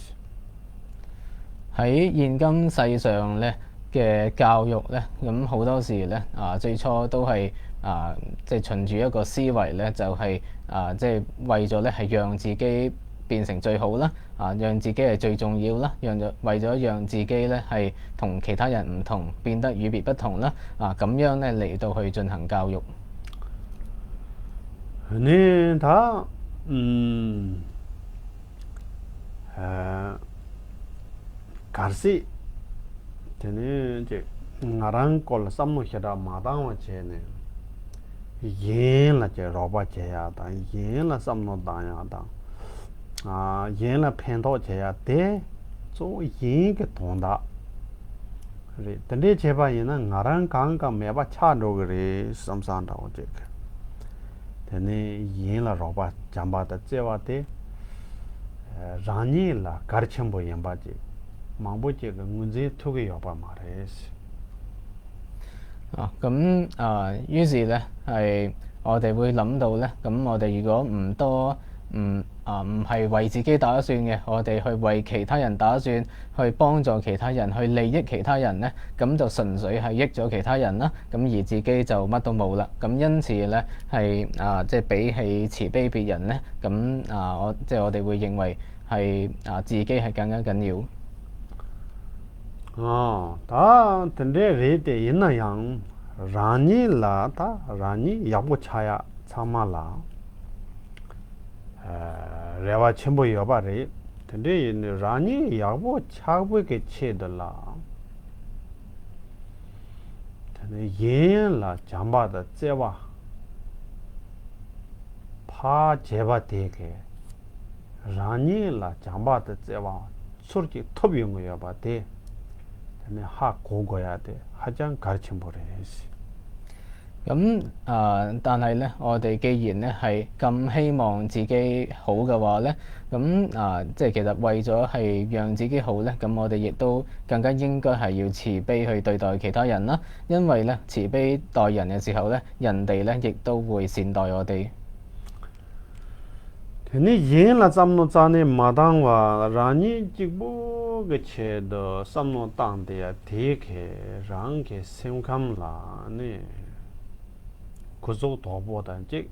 喺現今世上咧嘅教育咧，咁好多時咧，啊，最初都係啊，即係循住一個思維咧，就係啊，即係為咗咧係讓自己變成最好啦，啊，讓自己係最重要啦，讓咗為咗讓自己咧係同其他人唔同，變得與別不同啦，啊，咁樣咧嚟到去進行教育。 ནི་ད་ཨུམ། ཨ། གལ་སྲིད་དེ་ནི་ཅིག་ང་རང་སྐོར་ལ་བསམ་བློ་ཞེ་དྲག་མ་བཏང་བ་བྱས་ནས་གཞན་ལ་ཅིག་རོགས་པ་བྱེད་ཡག་དང་གཞན་ལ་བསམ་བློ་བཏང་ཡག་དང་། ཨ། གཞན་ལ་ཕན་ཐོགས་བྱེད་ཡག་དེ་གཙོ་བོ་གཞན་གྱི་དོན་དག་རེད། དེ་འདྲས་བྱས་པ་ཡིན་ན་ང་རང་གང་གང་མེད་པ་ཆགས་འགྲོ་གི་རེད་བསམ་བསམ་འདྲ་བོ་ཅིག་དེ་ནས་གཞན་ལ་རོགས་པ་བྱམས་པ་དང་བརྩེ་བ་དེ་རང་ཉིད་ལ་གལ་ཆེན་པོ་ཡིན་པ་ཅིག་མང་པོ་ཅིག་གིས་ངོས་འཛིན་ཐུབ་ཀྱི་ཡོད་པ་མ་རེད། 啊，咁啊，於是咧係我哋會諗到咧，咁我哋如果唔多唔啊唔係為自己打算嘅，我哋去為其他人打算，去幫助其他人，去利益其他人咧，咁就純粹係益咗其他人啦，咁而自己就乜都冇啦。咁因此咧係啊，即係比起慈悲別人咧，咁啊我即係我哋會認為係啊自己係更加緊要。 ཨ། ད་དེ་འདྲའི་རེད་དེ་ཡིན་ན་ཡང་རང་ཉིད་ལ་ད་རང་ཉིད་ཡག་པོ་ཆགས་ཡག་ཚང་མ་ལ་ཨ་རེ་བ་ཆེན་པོ་ཡོད་པ་རེད། དེ་འདྲའི་ཡིན་ནི་རང་ཉིད་ཡག་པོ་ཆགས་པའི་གི་ཆེད་དུ་ལ་དེ་ནི་གཞན་ལ་བྱམས་པ་དང་བརྩེ་བ་ཕར་བྱས་པ་དེ་གི་རང་ཉིད་ལ་བྱམས་པ་དང་བརྩེ་བ་ཚུར་གཅིག་ཐོབ་ཡོང་གི་ཡོད་པ་དེ་དེ་ནི་ཧ་གོ་དགོས་ཡ་དེ་ཧ་ཅང་གལ་ཆེན་པོ་རེད། 咁啊，但係咧，我哋既然咧係咁希望自己好嘅話咧，咁啊，即係其實為咗係讓自己好咧，咁我哋亦都更加應該係要慈悲去對待其他人啦。因為咧，慈悲待人嘅時候咧，人哋咧亦都會善待我哋。 དེ་ནི་གཞན་ལ་བསམ་བློ་རྩ་ནས་མ་བཏང་བར་རང་ཉིད་གཅིག་པུ་གི་ཆེད་དུ་བསམ་བློ་བཏང་སྟེ་དེ་གས་རང་གི་སེམས་ཁམས་ལ་ནི་གུ་ཟུག་དོག་པོ་དང་གཅིག་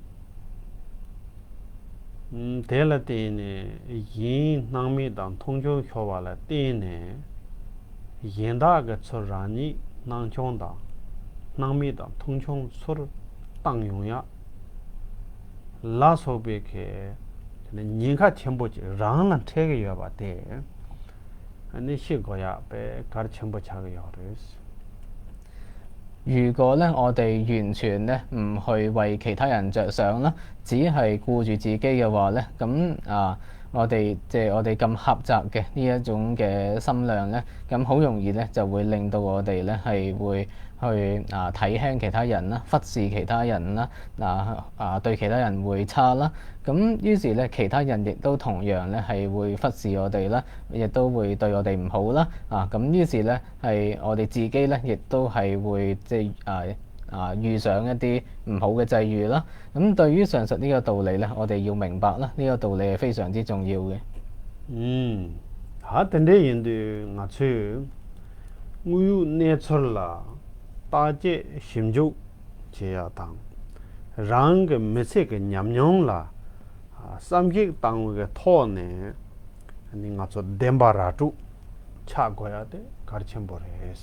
དེ་ལ་བརྟེན་ནས་གཞན་སྣང་མེད་དང་མཐོང་ཆུང་ཤོར་བ་ལ་བརྟེན་ནས་གཞན་དག་གི་ཚུར་རང་ཉིད་སྣང་ཆུང་དང་སྣང་མེད་དང་མཐོང་ཆུང་ཚུར་བཏང་ཡོང་ཡག་ལ་སོགས་པའི་གི་ཉེན་ཁ་ཆེན་པོ་ཅིག་རང་ལ་འཕྲད་ཀྱི་ཡོད་པ་དེ་ནི་ཤེས་དགོས་ཡག་དཔེ་གལ་ཆེན་པོ་ཆགས་ཀྱི་ཡོད་རེད། 如果咧，我哋完全咧唔去為其他人着想啦，只係顧住自己嘅話咧，咁啊，我哋即係我哋咁狹窄嘅呢一種嘅心量咧，咁好容易咧就會令到我哋咧係會去啊睇輕其他人啦，忽視其他人啦，啊啊對其他人會差啦，咁於是咧其他人亦都同樣咧係會忽視我哋啦，亦都會對我哋唔好啦，啊咁於是咧係我哋自己咧亦都係會即係啊啊遇上一啲唔好嘅際遇啦。咁對於上述呢個道理咧，我哋要明白啦，呢個道理係非常之重要嘅。 ཨུམ། ད་དེ་འདྲ་ཡིན་དུས་ང་ཚོས་དངོས་ཡོད་གནས་ཚུལ་ལ་བརྟག་དཔྱད་ཞིབ་འཇུག་བྱེད་ཡག་དང་། རང་གི་མི་ཚེ་གི་ཉམས་མྱོང་ལ་བསམ་གཞིག་བཏང་བའི་ཐོག་ནས་ནི་ང་ཚོ་བདེན་པ་ར་སྤྲོད་ཆགས་དགོས་ཡག་དེ་གལ་ཆེན་པོ་རེད།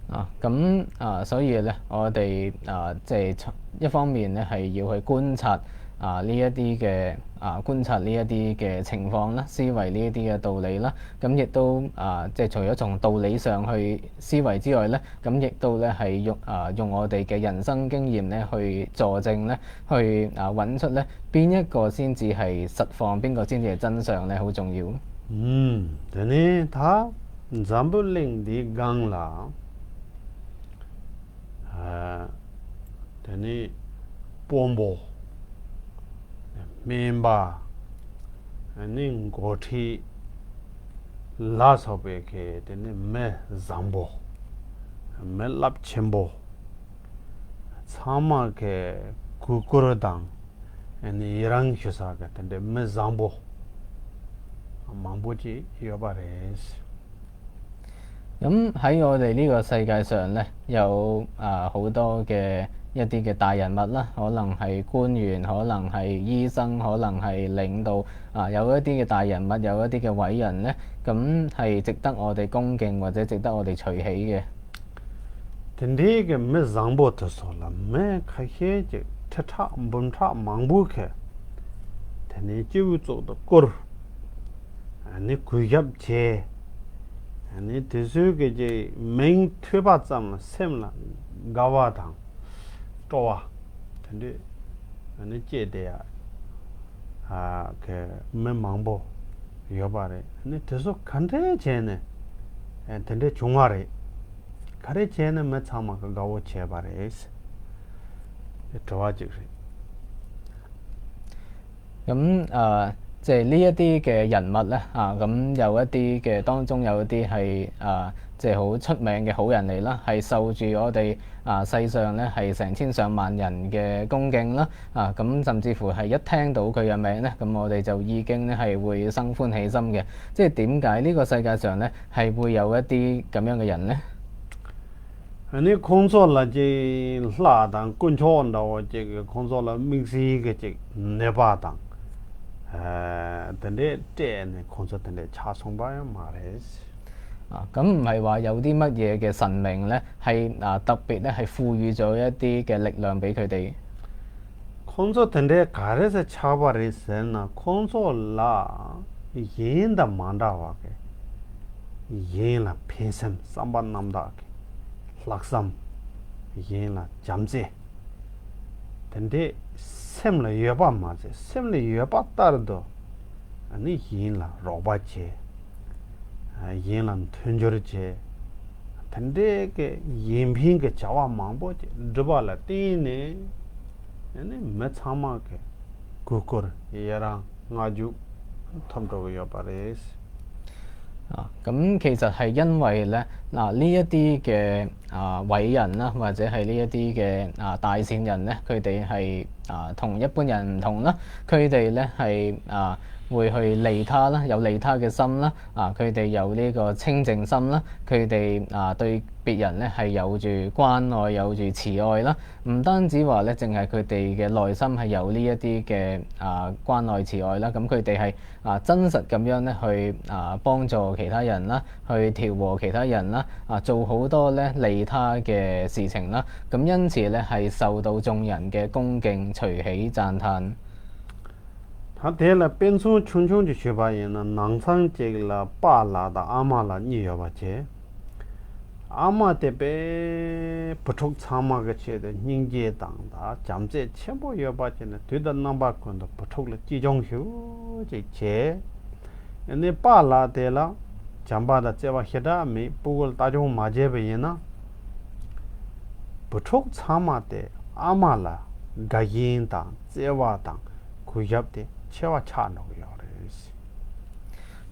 啊，咁啊，所以咧，我哋啊，即係一方面咧係要去觀察啊呢一啲嘅啊觀察呢一啲嘅情況啦，思維呢一啲嘅道理啦，咁亦都啊即係除咗從道理上去思維之外咧，咁亦都咧係用啊用我哋嘅人生經驗咧去佐證咧，去啊揾出咧邊一個先至係實況，邊個先至係真相咧，好重要。 ཨུམ། དེ་ནས་ད་འཛམ་བུ་གླིང་འདིའི་སྒང་ལ་ཨ་དེ་ནས་དཔོན་པོ། སྨན་པ། ཨ་ནི་འགོ་ཁྲིད་ལ་སོགས་པའི་གི་དེ་ནི་མི་བཟང་པོ། མི་རླབས་ཆེན་པོ། ཚང་མ་གི་གུས་བཀུར་དང་ཨ་ནི་ཡི་རང་ཞུ་ས་གི་དེ་འདྲའི་མི་བཟང་པོ་མང་པོ་ཅིག་ཡོད་པ་རེད།咁喺我哋呢個世界上呢，有啊好多嘅一啲嘅大人物啦，可能係官員，可能係醫生，可能係領導啊，有一啲嘅大人物，有一啲嘅偉人呢，咁係值得我哋恭敬或者值得我哋隨喜嘅。དེ་འདྲའི་གི་མི་བཟང་པོ་དེ་ཚོ་ལ་མི་ཁ་ཤས་ཀྱི་ཁྲི་ཕྲག་འབུམ་ཕྲག་མང་པོ་གི་དེ་ནས་སྐྱེ་བོའི་ཚོགས་དུ་བསྐོར། ཨ་ནི་གུས་ཞབས་བྱས། ཨ་ནི་དེ་ཚོའི་གི་ཀྱི་མིང་ཐོས་པ་ཙམ་ལ་སེམས་ལ་དགའ་བ་དང་སྤྲོ་བ་དེ་འདྲས་ཨ་ནི་སྐྱེས་ཏེ་ཡ་ཨ་གི་མི་མང་པོ་ཡོད་པ་རེད། ཨ་ནི་དེ་ཚོ་ག་འདྲས་བྱས་ནས་ཨ་དེ་འདྲས་བྱུང་བ་རེད། ག་རེ་བྱས་ནས་མི་ཚང་མ་གི་དགའ་བོ་བྱས་པ་རེད། དེ་དྲི་བ་གཅིག་རེད། 咁誒，即係呢一啲嘅人物咧，啊，咁有一啲嘅當中有一啲係啊，即係好出名嘅好人嚟啦，係受住我哋啊世上咧係成千上萬人嘅恭敬啦，啊，咁甚至乎係一聽到佢嘅名咧，咁我哋就已經咧係會生歡喜心嘅。即係點解呢個世界上咧係會有一啲咁樣嘅人咧？ ཨ་ནི་ཁོང་ཚོ་ལ་ཅིག་ལྷ་དང་དཀོན་མཆོག་འདྲ་བོ་ཅིག་གིས་ཁོང་ཚོ་ལ་དམིགས་བསལ་གྱི་ཅིག་ནུས་པ་དང་ཨ་དེ་འདྲས་སྤྲད་ནས་ཁོང་ཚོ་དེ་འདྲས་ཆགས་སོང་པ་ཡང་མ་རེད།啊，咁唔係話有啲乜嘢嘅神明咧，係啊特別咧係賦予咗一啲嘅力量俾佢哋。 ཁོང་ཚོ་དེ་འདྲའི་ག་རེ་ཟེར་ཆགས་པ་རེད་ཟེར་ན། ཁོང་ཚོ་ལ་གཞན་དང་མ་འདྲ་བ་གི་གཞན་ལ་ཕན་སེམས་བསམ་པ་རྣམ་དག་གི་ལྷག་བསམ། གཞན་ལ་བྱམས་བརྩེ། དེ་འདྲའི་སེམས་ལ་ཡོད་པ་མ་ཟད་སེམས་ལ་ཡོད་པ་ལྟར་དུ་ཨ་ནི་གཞན་ལ་རོགས་པ་བྱེད། གཞན་ལ་མཐུན་སྦྱོར་བྱེད། དེ་འདྲའི་གི་གཞན་ཕན་གྱི་བྱ་བ་མང་པོ་ཅིག་སྒྲུབ་པ་ལ་བརྟེན་ནས་ཨ་ནི་མི་ཚང་མ་གི་གུས་བཀུར་ཡི་རང་བསྔགས་བརྗོད་ཐོབ་འགྲོ་གི་ཡོད་པ་རེད། 啊，咁其實係因為咧，嗱呢一啲嘅啊偉人啦，或者係呢一啲嘅啊大善人咧，佢哋係啊同一般人唔同啦，佢哋咧係啊會去利他啦，有利他嘅心啦，啊佢哋有呢個清淨心啦，佢哋啊對別人咧係有住關愛，有住慈愛啦，唔單止話咧，淨係佢哋嘅內心係有呢一啲嘅啊關愛慈愛啦，咁佢哋係啊真實咁樣咧去啊幫助其他人啦，去調和其他人啦，啊做好多咧利他嘅事情啦，咁因此咧係受到眾人嘅恭敬、隨喜、讚歎。 ད་དེ་ལ་དཔེ་མཚོན་ཆུང་ཆུང་ཅིག་ཞུས་པ་ཡིན་ན། ནང་ཚང་གཅིག་ལ་པཱ་ལགས་དང་ཨ་མ་ལགས་གཉིས་ཡོད་པ་བྱས། ཨ་མ་དེ་དཔེ་བུ་ཕྲུག་ཚང་མ་གི་ཆེད་དུ་སྙིང་རྗེ་དང་ད་བྱམས་བརྩེ་ཆེན་པོ་ཡོད་པ་བྱས་ནས་དུས་དང་རྣམ་པ་ཀུན་ཏུ་བུ་ཕྲུག་ལ་གཅེས་སྐྱོང་ཞེ་པོ་ཅིག་བྱས། ཨ་ནི་པཱ་ལགས་དེ་ལ་བྱམས་པ་དང་བརྩེ་བ་ཞེ་དྲག་མེད། སྤུ་གུ་ལ་ལྟ་སྐྱོང་མ་བྱས་པ་ཡིན་ན། བུ་ཕྲུག་ཚང་མ་དེ་ཨ་མ་ལ་དགའ་ཞེན་དང་བརྩེ་བ་དང་གུས་ཞབས་དེ་ཆེ་བ་ཆགས་འགྲོ་གི་ཡོད་རེད།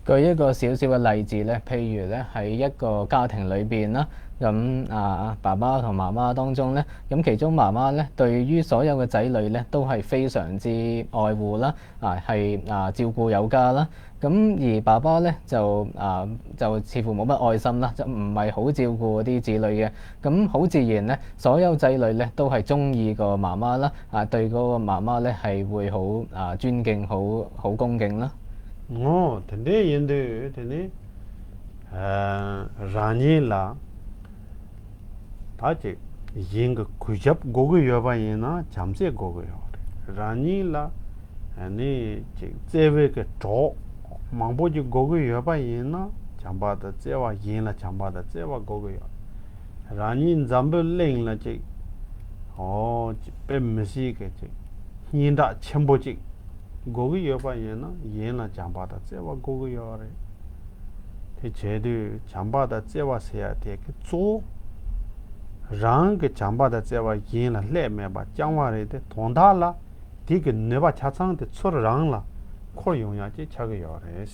舉一個小小嘅例子咧，譬如咧喺一個家庭裏邊啦，咁啊爸爸同媽媽當中咧，咁其中媽媽咧對於所有嘅仔女咧都係非常之愛護啦，啊係啊照顧有加啦。咁而爸爸咧就啊就似乎冇乜愛心啦，就唔係好照顧嗰啲子女嘅。咁好自然咧，所有仔女咧都係中意個媽媽啦，啊對嗰個媽媽咧係會好啊尊敬，好好恭敬啦。 ངོ་དེ་འདྲ་ཡིན་དུས་དེ་ནི་ཨ་རང་ཉིད་ལ་ད་ཅིག་གཞན་གྱི་གུས་ཞབས་དགོས་ཀྱི་ཡོད་པ་ཡིན་ན་བྱམས་བརྩེ་དགོས་ཀྱི་ཡོད་རེད། རང་ཉིད་ལ་ཨ་ནི་ཅིག་བརྩེ་བའི་གི་གྲོགས་མང་པོ་ཅིག་དགོས་ཀྱི་ཡོད་པ་ཡིན་ན་བྱམས་པ་དང་བརྩེ་བ། གཞན་ལ་བྱམས་པ་དང་བརྩེ་བ་དགོས་ཀྱི་ཡོད་རེད། རང་ཉིད་འཛམ་བུ་གླིང་ལ་ཅིག་ཨོ་ཅིག་དཔེ་མི་སྲིད་གི་ཅིག་སྙན་གྲགས་ཆེན་པོ་ཅིག་དགོས་ཀྱི་ཡོད་པ་ཡིན་ན་གཞན་ལ་བྱམས་པ་དང་བརྩེ་བ་དགོས་ཀྱི་ཡོད་རེད། དེ་བྱེད་དུས་བྱམས་པ་དང་བརྩེ་བ་ཟེར་ཡ་དེ་གི་གཙོ་བོ་རང་གི་བྱམས་པ་དང་བརྩེ་བ་གཞན་ལ་ལྷད་མེད་པ་བཅང་བ་རེད་དེ། དོན་དག་ལ་དེ་གི་ནུས་པ་ཆ་ཚང་དེ་ཚུར་རང་ལ་འཁོར་ཡོང་ཡ་ཅིག་ཆགས་ཀྱི་ཡོད་རེད།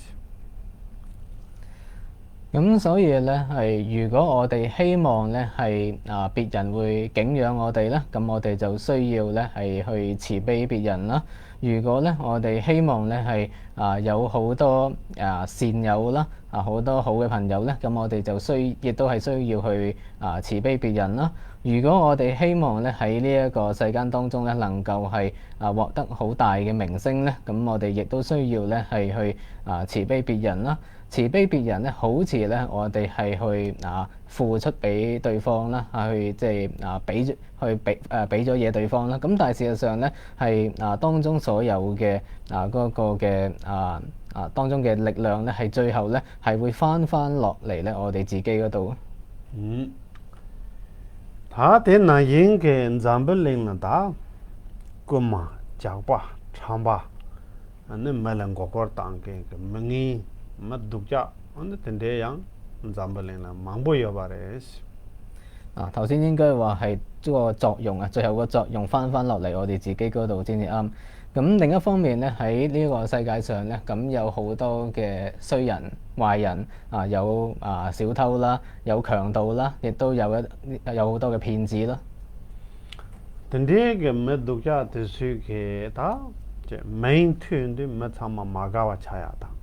咁所以咧，係如果我哋希望咧係啊別人會敬仰我哋咧，咁我哋就需要咧係去慈悲別人啦。如果咧我哋希望咧係啊有好多啊善友啦，啊好多好嘅朋友咧，咁我哋就需亦都係需要去啊慈悲別人啦。如果我哋希望咧喺呢一個世間當中咧能夠係啊獲得好大嘅名聲咧，咁我哋亦都需要咧係去啊慈悲別人啦。慈悲別人咧，好似咧我哋係去啊付出俾對方啦，啊去即係啊俾去俾誒俾咗嘢對方啦。咁但係事實上咧係啊當中所有嘅啊嗰個嘅啊啊當中嘅力量咧，係最後咧係會翻翻落嚟咧我哋自己嗰度。 ད་དེ་ནང་བཞིན་གྱི་འཛམ་བུ་གླིང་ལ་ད་རྐུན་མ་ཇག་པ་ཁྲམ་པ། ཨ་ནི་མི་ལ་མགོ་སྐོར་བཏང་མཁན་གྱི་མི་ངན་མི་སྡུག་ཅག་ཨ་ནི་དེ་འདྲའི་ཡང་འཛམ་བུ་གླིང་ལ་མང་པོ་ཡོད་པ་རེད། 啊，頭先應該話係個作用啊，最後個作用翻翻落嚟我哋自己嗰度先至啱。咁另一方面咧，喺呢個世界上咧，咁有好多嘅衰人、壞人啊，有啊小偷啦，有強盜啦，亦都有一有好多嘅騙子啦。 དེ་འདྲའི་གི་མི་སྡུག་ཅག་དེ་ཚོའི་གི་ད་ཅེ་མིང་ཐོས་དུས་མི་ཚང་མ་མ་དགའ་བ་ཆགས་ཡག་དང་།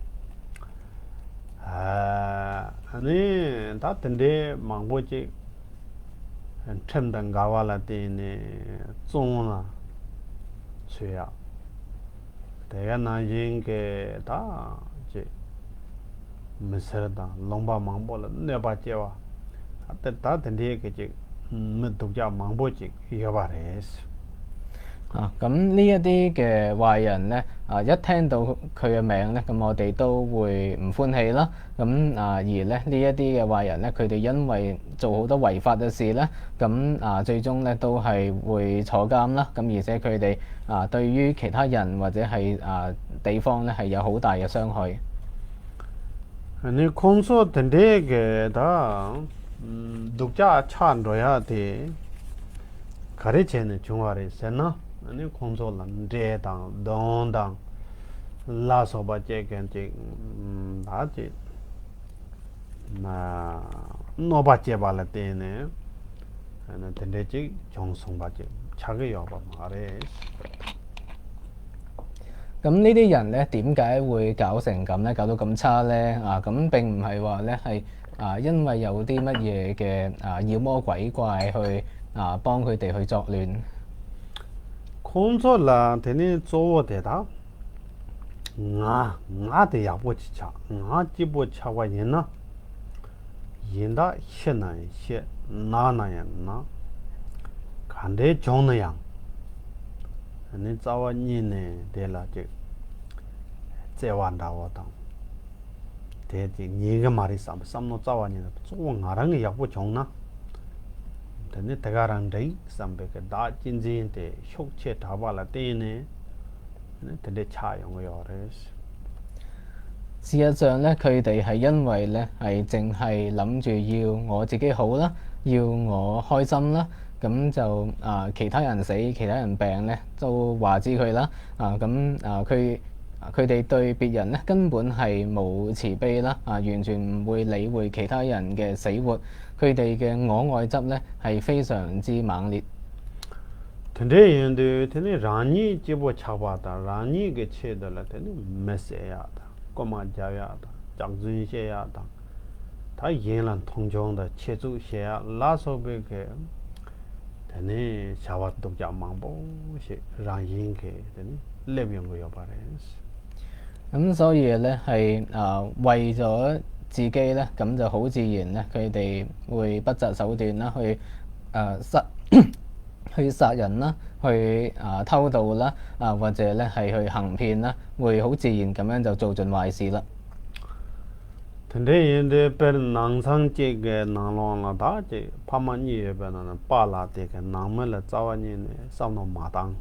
ཨ་ནི་ད་དེ་འདྲའི་མང་པོ་ཅིག་ཁྲིམས་དང་འགལ་བ་ལ་བརྟེན་ནས་བཙོན་ལ་ཚུད་ཡག་དེ་ག་ནང་བཞིན་གྱི་ད་ཅིག་མི་སེར་དང་ལུང་པ་མང་པོ་ལ་གནོད་པ་སྐྱེལ་བ། ད་དེ་ད་དེ་འདྲའི་གི་ཅིག་མི་སྡུག་ཅག་མང་པོ་ཅིག་ཡོད་པ་རེད། 啊，咁呢一啲嘅壞人呢，啊，一聽到佢嘅名呢，咁我哋都會唔歡喜啦。咁啊，而呢呢一啲嘅壞人呢，佢哋因為做好多違法嘅事呢，咁啊，最終呢都係會坐監啦。咁而且佢哋啊，對於其他人或者係啊地方呢，係有好大嘅傷害。 ཨ་ནི་ཁོང་ཚོ་དེ་འདྲའི་གི་ད་སྡུག་ཅག་ཆགས་འགྲོ་ཡག་དེ་ག་རེ་བྱས་ནས་བྱུང་བ་རེད་ཟེར་ན། ཨ་ནི་ཁོང་ཚོ་ལ་འདྲེ་དང་གདོན་དང་ལ་སོགས་པ་སྐྱེ་མཁན་ཅིག་ད་ཅིག་གནོད་པ་སྐྱེལ་བ་ལ་བརྟེན་ནས་དེ་འདྲའི་ཅིག་བྱུང་སོང་བ་ཅིག་ཆགས་ཀྱི་ཡོད་པ་མ་རེད། 咁呢啲人呢，點解會搞成咁呢？搞到咁差呢？啊，咁並唔係話呢係啊，因為有啲乜嘢嘅啊妖魔鬼怪去啊幫佢哋去作亂。 ཁོང་ཚོ་ལ་དེ་ནས་གཙོ་བོ་དེ་དག་ང་ང་དེ་ཡག་པོ་ཅིག་ཆགས། ང་སྐྱིད་པོ་ཆགས་པ་ཡིན་ན། ཡིན་ད་ཤི་ན་ཡང་ཤི། ན་ན་ཡང་ན། ག་འདྲའི་བྱུང་ན་ཡང་། ནི་རྩ་བ་ཉིད་ནས་དེ་ལ་ཅིག་བརྩེ་བ་འདྲ་བོ་དང་། དེ་ཅིག་ཉན་གི་མ་རེད་བསམ་བསམ་མནོ་རྩ་བ་ཉིད་ནས་གཙོ་བོ་ང་རང་གི་ཡག་པོ་བྱུང་ན། དེ་ནི་དེ་ག་རང་འགྲིག་བསམ་པའི་གི་བདག་གཅེས་འཛིན་དེ་ཤུགས་ཆེ་དྲགས་པ་ལ་བརྟེན་ནས། དེ་འདྲའི་ཆགས་ཡོང་གི་ཡོད་རེད། 事實上呢，佢哋係因為呢係淨係諗住要我自己好啦，要我開心啦，咁就啊其他人死，其他人病呢都話知佢啦，啊咁啊佢佢哋對別人呢根本係冇慈悲啦，啊完全唔會理會其他人嘅死活，佢哋嘅我愛執呢係非常之猛烈。 དེ་འདྲའི་ཡིན་དུས་དེ་ནི་རང་ཉིད་སྐྱིད་པོ་ཆགས་པ་དང་རང་ཉིད་ཀྱི་ཆེད་དུ་ལ་དེ་ནི་མི་བསད་ཡག་དང་རྐུན་མ་རྒྱབ་ཡག་དང་སྐྱག་རྫུན་བཤད་ཡག་དང་། ད་གཞན་ལ་མཐོང་ཆུང་དང་ཆེ་བཙུགས་བྱེད་ཡག་ལ་སོགས་པའི་གི་དེ་ནི་བྱ་བ་སྡུག་ཅག་མང་པོ་ཞིག་རང་བཞིན་གྱིས་དེ་ནི་སླེབས་ཡོང་གི་ཡོད་པ་རེད། 咁所以咧係啊為咗自己咧，咁就好自然咧，佢哋會不擇手段啦，去啊殺去殺人啦，去啊偷盜啦，啊或者咧係去行騙啦，會好自然咁樣就做盡壞事啦。 དེ་འདྲའི་ཡིན་དུས་དཔེར་ན་ནང་ཚང་གཅིག་གི་ནང་ལོགས་ལ་ད་ཅིག་ཕ་མ་གཉིས་ཡོད་པའི་ནང་ནས་པཱ་ལགས་དེ་གི་ནང་མི་ལ་རྩ་བ་ཉིད་ནས་བསམ་བློ་མ་བཏང་།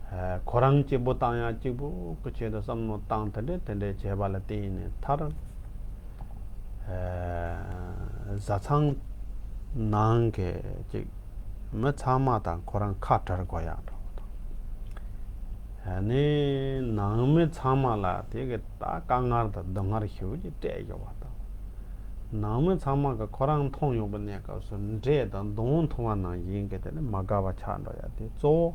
ཨ་ཁོ་རང་སྐྱིད་པོ་བཏང་ཡག་གཅིག་པུ་གི་ཆེད་དུ་བསམ་བློ་བཏང་། དེ་འདྲས་དེ་འདྲས་བྱས་པ་ལ་བརྟེན་ནས་མཐར་ཨ་བཟའ་ཚང་ནང་གི་ཅིག་མི་ཚང་མ་དང་ཁོ་རང་ཁ་བྲལ་དགོས་ཡག་འདྲ་བོ་དང་། ཨ་ནི་ནང་མི་ཚང་མ་ལ་དེ་གི་ད་དཀའ་ངལ་དང་སྡུག་བསྔལ་ཞེ་པོ་ཅིག་སྤྲད་ཡོད་པ་དང་། ནང་མི་ཚང་མ་གི་ཁོ་རང་མཐོང་ཡོང་པའི་གནས་སྐབས་སུ་འདྲེ་དང་གདོང་མཐོང་བ་ནང་བཞིན་གི་དེ་ནི་མ་དགའ་བ་ཆགས་འགྲོ་ཡ་དེ་གཙོ་བོ།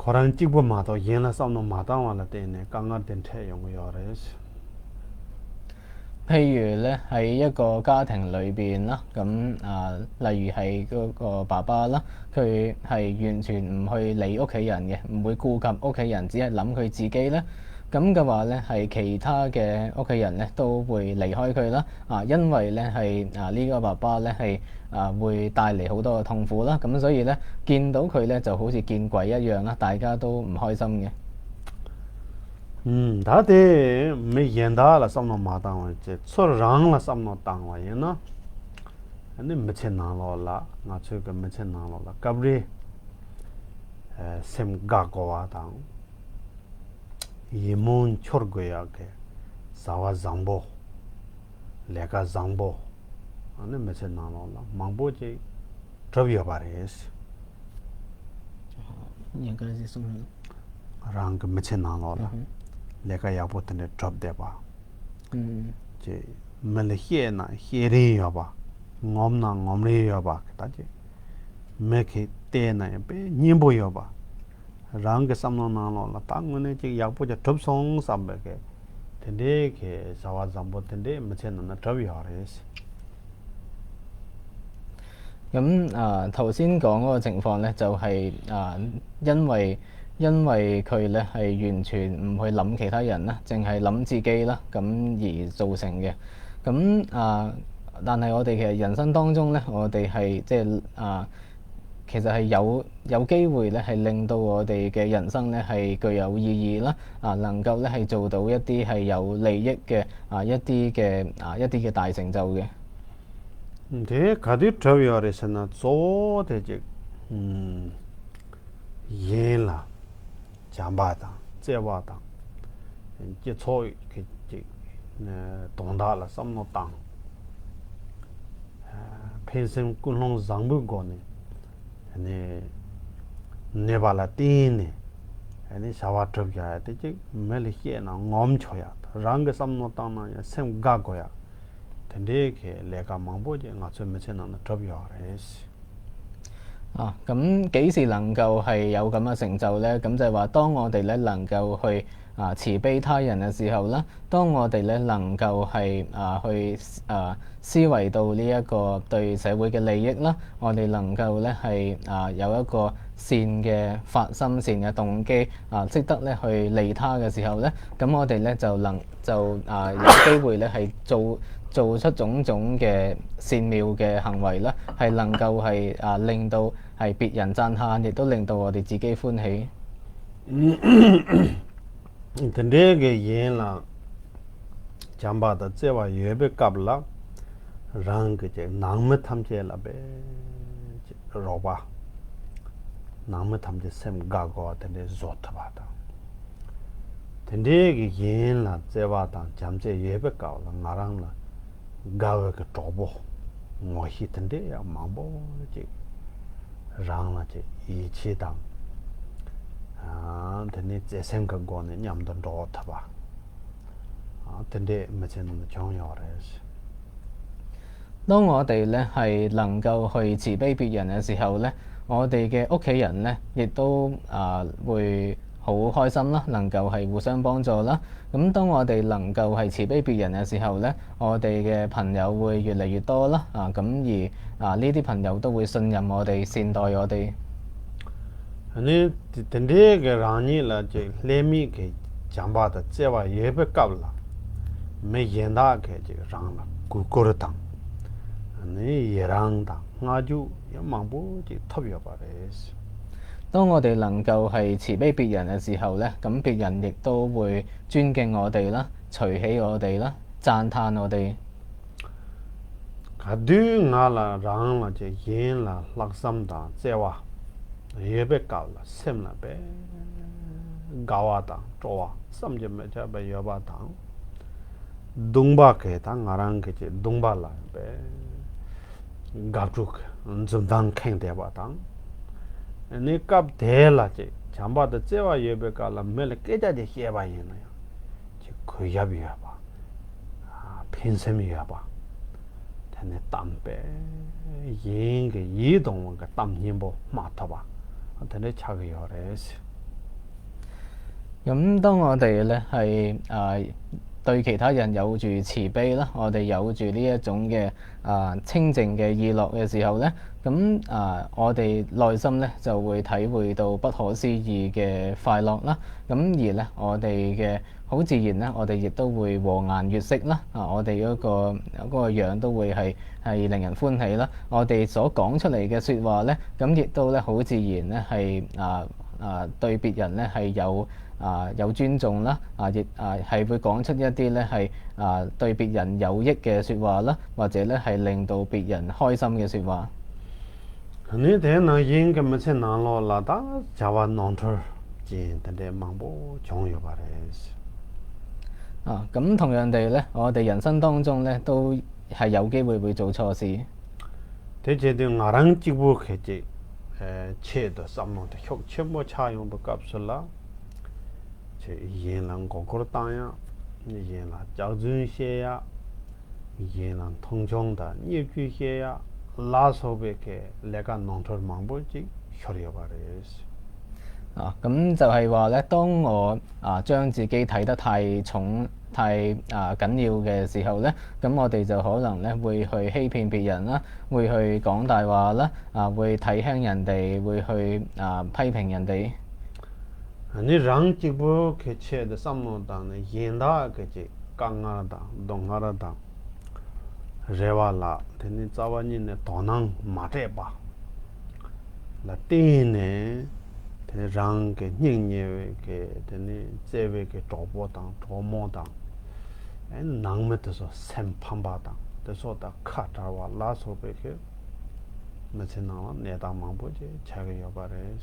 ཁོ་རང་གཅིག་པུ་མ་གཏོགས་གཞན་ལ་བསམ་བློ་མ་བཏང་བ་ལ་བརྟེན་ནས་དཀའ་ངལ་དེ་འཕྲད་ཡོང་གི་ཡོད་རེད། 譬如咧喺一個家庭裏邊啦，咁啊，例如係嗰個爸爸啦，佢係完全唔去理屋企人嘅，唔會顧及屋企人，只係諗佢自己咧。咁嘅話咧，係其他嘅屋企人咧都會離開佢啦。啊，因為咧係啊呢個爸爸咧係啊會帶嚟好多嘅痛苦啦。咁所以咧見到佢咧就好似見鬼一樣啦，大家都唔開心嘅。 ད་དེ་མི་གཞན་དག་ལ་བསམ་བློ་མ་བཏང་བ་བྱས་ཚུར་རང་ལ་བསམ་བློ་བཏང་བ་ཡིན་ན། ཨ་ནི་མི་ཚེ་ནང་ལོགས་ལ་ང་ཚོའི་གི་མི་ཚེ་ནང་ལོགས་ལ་སྐབས་རེ་སེམས་དགའ་དགོས་པ་དང་། ཡིད་སྨོན་འཆོར་དགོས་ཡག་གི་བྱ་བ་བཟང་པོ། ལས་ཀ་བཟང་པོ། ཨ་ནི་མི་ཚེ་ནང་ལོགས་ལ་མང་པོ་ཅིག་གྲུབ་ཡོད་པ་རེད། 应该是送人。 རང་གི་མི་ཚེ་ནང་ལོགས་ལ་ལས་ཀ་ཡག་པོ་དེ་འདྲ་གྲུབ་བསྡད་པ། ཅེས་མི་ལ་བཤད་ན་བཤད་རིན་ཡོད་པ། ངོམ་ན་ངོམ་རིན་ཡོད་པ་ད་ཅེས། མི་གིས་བལྟས་ན་ཡང་དཔེ་སྙན་པོ་ཡོད་པ། རང་གི་བསམ་བློ་ནང་ལོགས་ལ་ད་དངོས་གནས་ཅིག་ཡག་པོ་ཅིག་གྲུབ་སོང་བསམ་པའི་གི་དེ་འདྲའི་གི་བྱ་བ་བཟང་པོ་དེ་འདྲའི་མི་ཚེ་ནང་ན་གྲུབ་ཡོད་རེད།咁啊，頭先講嗰個情況咧，就係、啊，因為因為佢咧係完全唔去諗其他人啦，淨係諗自己啦，咁而造成嘅。咁啊，但係我哋其實人生當中咧，我哋係即係啊，其實係有有機會咧，係令到我哋嘅人生咧係具有意義啦，啊，能夠咧係做到一啲係有利益嘅啊一啲嘅啊一啲嘅大成就嘅。 དེ་ག་དུས་གྲུབ་ཡོད་རེད་ཟེར་ན་གཙོ་བོ་དེ་ཅིག་ཨུམ། གཞན་ལ་བྱམས་པ་དང་བརྩེ་བ་དང་། སྤྱི་ཚོགས་ཀྱི་ཅིག་དོན་དག་ལ་བསམ་བློ་བཏང་། ཕན་སེམས་ཀུན་སློང་བཟང་པོའི་སྒོ་ནས་ནི་གནས་པ་ལ་བརྟེན་ནས་ནི་བྱ་བ་གྲུབ་བཞག་ཡ་དེ་ཅིག་མི་ལ་བཤད་ན་ངོམ་ཆོག་ཡ། རང་གི་བསམ་བློ་བཏང་ན་ཡང་སེམས་དགའ་དགོས་ཡ། དེ་འདྲའི་གི་ལས་ཀ་མང་པོ་ཅིག་ང་ཚོའི་མི་ཚེ་ནང་ན་གྲུབ་ཡོད་རེད། 啊，咁幾時能夠係有咁嘅成就呢？咁就係話，當我哋咧能夠去啊慈悲他人嘅時候啦，當我哋咧能夠係啊去啊思維到呢一個對社會嘅利益啦，我哋能夠咧係啊有一個善嘅發心、善嘅動機啊，識得咧去利他嘅時候咧，咁我哋咧就能就啊有機會咧係做做出種種嘅善妙嘅行為啦，係能夠係啊令到係別人讚歎，亦都令到我哋自己歡喜。 དེ་འདྲའི་གི་གཞན་ལ་བྱམས་པ་དང་བརྩེ་བ་ཡོད་པའི་སྐབས་ལ་རང་གི་ཅིག་ནང་མི་ཐམས་ཅད་ལ་དཔེ་ཅིག་རོགས་པ། ནང་མི་ཐམས་ཅད་སེམས་དགའ་དགོས་པ་དེ་འདྲའི་བཟོ་ཐུབ་པ་དང་། དེ་འདྲའི་གི་གཞན་ལ་བརྩེ་བ་དང་བྱམས་བརྩེ་ཡོད་པའི་སྐབས་ལ་ང་རང་ལ་དགའ་བའི་གི་གྲོགས་པོ་ངོ་ཤེས་དེ་འདྲའི་ཡང་མང་པོ་ཅིག་རང་ལ་ཅིག་ཡིད་ཆེས་དང་། ཨ་དེ་ནས་བརྩེ་སེམས་ཀྱི་སྒོ་ནས་མཉམ་དུ་འགྲོ་ཐུབ་པ། ཨ་དེ་འདྲའི་མི་ཚེ་ནང་དུ་བྱུང་ཡོད་རེད། 當我哋咧係能夠去慈悲別人嘅時候咧，我哋嘅屋企人咧亦都啊會好開心啦，能夠係互相幫助啦。咁當我哋能夠係慈悲別人嘅時候咧，我哋嘅朋友會越嚟越多啦。啊，咁而啊呢啲朋友都會信任我哋，善待我哋。 ནི་དེ་འདྲའི་གི་རང་ཉིད་ལ་ཅིག་ལྷད་མེད་ཀྱི་བྱམས་པ་དང་བརྩེ་བ་ཡོད་པའི་སྐབས་ལ་མི་གཞན་དག་གིས་ཅིག་རང་ལ་གུས་བཀུར་དང་ནི་ཡི་རང་དང་བསྔགས་བརྗོད་ཡང་མང་པོ་ཅིག་ཐོབ་ཡོད་པ་རེད། 當我哋能夠係慈悲別人嘅時候咧，咁別人亦都會尊敬我哋啦，隨喜我哋啦，讚歎我哋。 ག་དུས་ང་ལ་རང་ལ་ཅིག་གཞན་ལ་ལྷག་བསམ་དང་བརྩེ་བ་ཡོད་པའི་སྐབས་ལ་སེམས་ལ་དཔེ་དགའ་བ་དང་སྤྲོ་བ་བསམ་གྱིས་མི་ཁྱབ་པ་ཡོད་པ་དང་། གདུང་པ་གིས་ད་ང་རང་གི་ཅིག་གདུང་པ་ལ་དཔེ་དགའ་སྤྲོ་གི་འཛུམ་མདངས་ཁེངས་བསྡད་པ་དང་། ནི་སྐབས་དེ་ལ་ཅིག་ བྱམས་པ་དང་བརྩེ་བ་ཡོད་པའི་སྐབས་ལ་མི་ལ་སྐད་ཆ་དེ་བཤད་པ་ཡིན་ན་ཡང་ཁྱེད་གུས་ཞབས་ཡོད་པ། ཕན་སེམས་ཡོད་པ། དེ་ནས་གཏམ་དཔེ་གཞན་གྱི་ཡིད་དུ་འོང་གི་གཏམ་སྙན་པོ་སྨྲ་ཐུབ་པ་དེ་འདྲ་ཆགས་ཀྱི་ཡོད་རེད། 咁當我哋咧係啊對其他人有住慈悲啦，我哋有住呢一種嘅啊清淨嘅意樂嘅時候咧，咁啊我哋內心咧就會體會到不可思議嘅快樂啦。咁而咧我哋嘅好自然咧，我哋亦都會和顏悅色啦。啊，我哋嗰個嗰個樣都會係係令人歡喜啦。我哋所講出嚟嘅説話咧，咁亦都咧好自然咧係啊啊對別人咧係有啊有尊重啦。啊，亦啊係會講出一啲咧係啊對別人有益嘅説話啦，或者咧係令到別人開心嘅説話。 ནི་དེ་ནང་བཞིན་གྱི་མི་ཚེ་ནང་ལོགས་ལ་ད་བྱ་བ་ནོར་འཁྲུལ་ཅན་དེ་འདྲའི་མང་པོ་བྱུང་ཡོད་པ་རེད། 啊，咁同樣地咧，我哋人生當中咧都係有機會會做錯事。 དེ་བྱེད་དུས་ང་རང་གཅིག་པུ་གལ་ཆེ་ཆེད་དུ་བསམ་བློ་དེ་ཤུགས་ཆེན་པོ་ཆགས་ཡོང་པའི་སྐབས་སུ་ལ། ཆེ་གཞན་ལ་མགོ་སྐོར་བཏང་ཡ། གཞན་ལ་སྐྱག་རྫུན་བཤད་ཡ། གཞན་ལ་མཐོང་ཆུང་དང་བརྙས་བཅོས་བཤད་ཡ་ལ་སོགས་པའི་གི་ལས་ཀ་ནོར་འཁྲུལ་མང་པོ་ཅིག་ཤོར་ཡོད་པ་རེད། 啊，咁就係話咧，當我啊將自己睇得太重、太啊緊要嘅時候咧，咁我哋就可能咧會去欺騙別人啦，會去講大話啦，啊會睇輕人哋，會去啊批評人哋。 ནི་རང་གཅིག་པུ་གི་ཆེད་དུ་བསམ་བློ་བཏང་ནས་གཞན་དག་གི་ཅིག་དཀའ་ངལ་དང་སྡུག་བསྔལ་དང་རེ་བ་ལ་དེ་ནི་རྩ་བ་ཉིད་ནས་དོ་སྣང་མ་སྤྲད་པ་ལ་བརྟེན་ནས་དེ་ནི་རང་གི་སྙིང་ཉེ་བའི་གི་དེ་ནི་བརྩེ་བའི་གི་གྲོགས་པོ་དང་གྲོགས་མོ་དང་ཨེ་ནང་མི་དེ་ཚོ་སེམས་ཕམ་པ་དང་དེ་ཚོ་དང་ཁ་བྲལ་བ་ལ་སོགས་པའི་གི་མི་ཚེ་ནང་ལ་གནས་སྟངས་མང་པོ་ཅིག་ཆགས་ཀྱི་ཡོད་པ་རེད།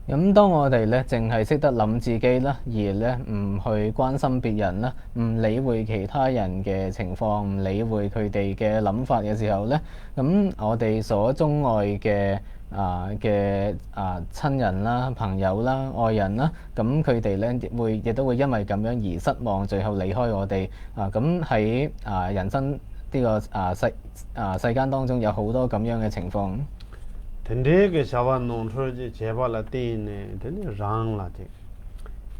咁當我哋咧淨係識得諗自己啦，而咧唔去關心別人啦，唔理會其他人嘅情況，唔理會佢哋嘅諗法嘅時候咧，咁我哋所鍾愛嘅啊嘅啊親人啦、朋友啦、愛人啦，咁佢哋咧亦會亦都會因為咁樣而失望，最後離開我哋啊。咁喺啊人生呢個啊世啊世間當中有好多咁樣嘅情況。 དེ་འདྲའི་གི་བྱ་བ་ནོར་འཁྲུལ་ཅིག་བྱས་པ་ལ་བརྟེན་ནས་དེ་ནི་རང་ལ་ཅིག་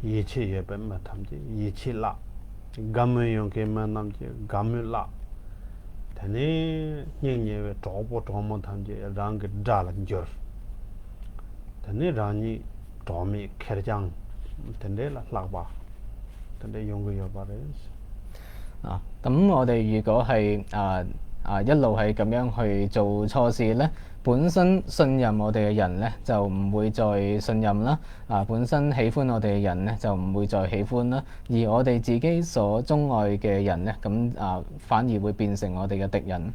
ཡིད་ཆེས་ཡོད་པའི་མི་ཐམས་ཅད་ཡིད་ཆེས་བརླག་དགའ་མོས་ཡོང་མཁན་མི་རྣམས་ཀྱི་དགའ་མོས་བརླག་དེ་ནས་སྙིང་ཉེ་བའི་གྲོགས་པོ་གྲོགས་མོ་ཐམས་ཅད་རང་གི་དགྲ་ལ་འགྱུར། དེ་ནས་རང་ཉིད་གྲོགས་མེད་ཁེར་རྐྱང་དེ་འདྲའི་ལ་ལྷག་པ་དེ་འདྲ་ཡོང་གི་ཡོད་པ་རེད། 啊，咁我哋如果係啊啊一路係咁樣去做錯事咧，本身信任我哋嘅人咧就唔會再信任啦。啊，本身喜歡我哋嘅人咧就唔會再喜歡啦。而我哋自己所鍾愛嘅人咧，咁啊反而會變成我哋嘅敵人。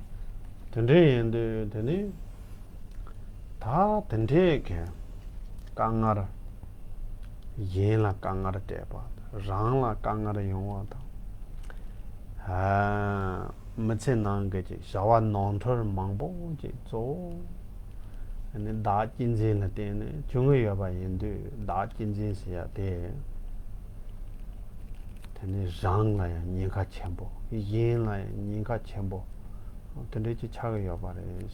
དེ་འདྲ་ཡིན་དུས་དེ་ནི་ད་དེ་འདྲའི་གི་དཀའ་ངལ་གཞན་ལ་དཀའ་ངལ་སྤྲད་པ་རང་ལ་དཀའ་ངལ་ཡོང་བ་དང་། ཨ། མི་ཚེ་ནང་གི་ཅིག་བྱ་བ་ནོར་འཁྲུལ་མང་པོ་ཅིག་གཙོ་བོ་ནི་བདག་གཅེས་འཛིན་ལ་བརྟེན་ནས་བྱུང་གི་ཡོད་པ་ཡིན་དུས། བདག་གཅེས་འཛིན་ཟེར་ཡ་དེ་དེ་ནི་རང་ལ་ཡང་ཉེན་ཁ་ཆེན་པོ། གཞན་ལ་ཡང་ཉེན་ཁ་ཆེན་པོ་དེ་འདྲ་ཅིག་ཆགས་ཀྱི་ཡོད་པ་རེད།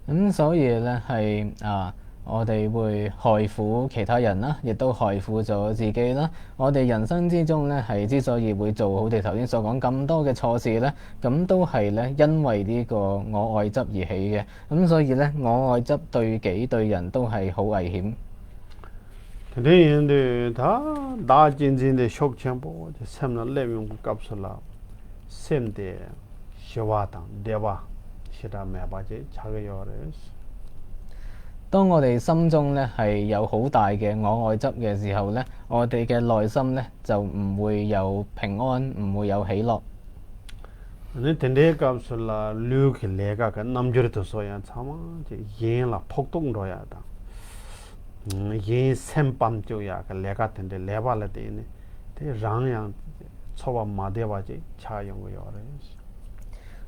咁所以咧係啊，我哋會害苦其他人啦，亦都害苦咗自己啦。我哋人生之中咧係之所以會做好似頭先所講咁多嘅錯事咧，咁都係咧因為呢個我愛執而起嘅。咁所以咧，我愛執對己對人都係好危險。 དེ་འདྲ་ཡིན་དུས་ད་བདག་གཅེས་འཛིན་དེ་ཤུགས་ཆེན་པོ་དེ་སེམས་ལ་སླེབས་ཡོང་གི་སྐབས་སུ་ལ་སེམས་དེ་ཞི་བ་དང་བདེ་བ་ཞེ་དྲག་མེད་པ་ཅིག་ཆགས་ཀྱི་ཡོད་རེད། 當我哋心中咧係有好大嘅我愛執嘅時候咧，我哋嘅內心咧就唔會有平安，唔會有喜樂。 ནི་དེ་འདྲའི་སྐབས་སུ་ལ་ལུས་ཀྱི་ལས་ཀ་གི་རྣམ་འགྱུར་དེ་ཚོ་ཡང་ཚང་མ་ཅིག་གཞན་ལ་ཕོག་ཐུག་འགྲོ་ཡ་དང་། གཞན་སེམས་ཕམ་བཅུག་ཡ་གི་ལས་ཀ་དེ་འདྲའི་ལས་པ་ལ་བརྟེན་ནས་དེ་རང་ཡང་འཚོ་བ་མ་བདེ་བ་ཅིག་ཆགས་ཡོང་གི་ཡོད་རེད།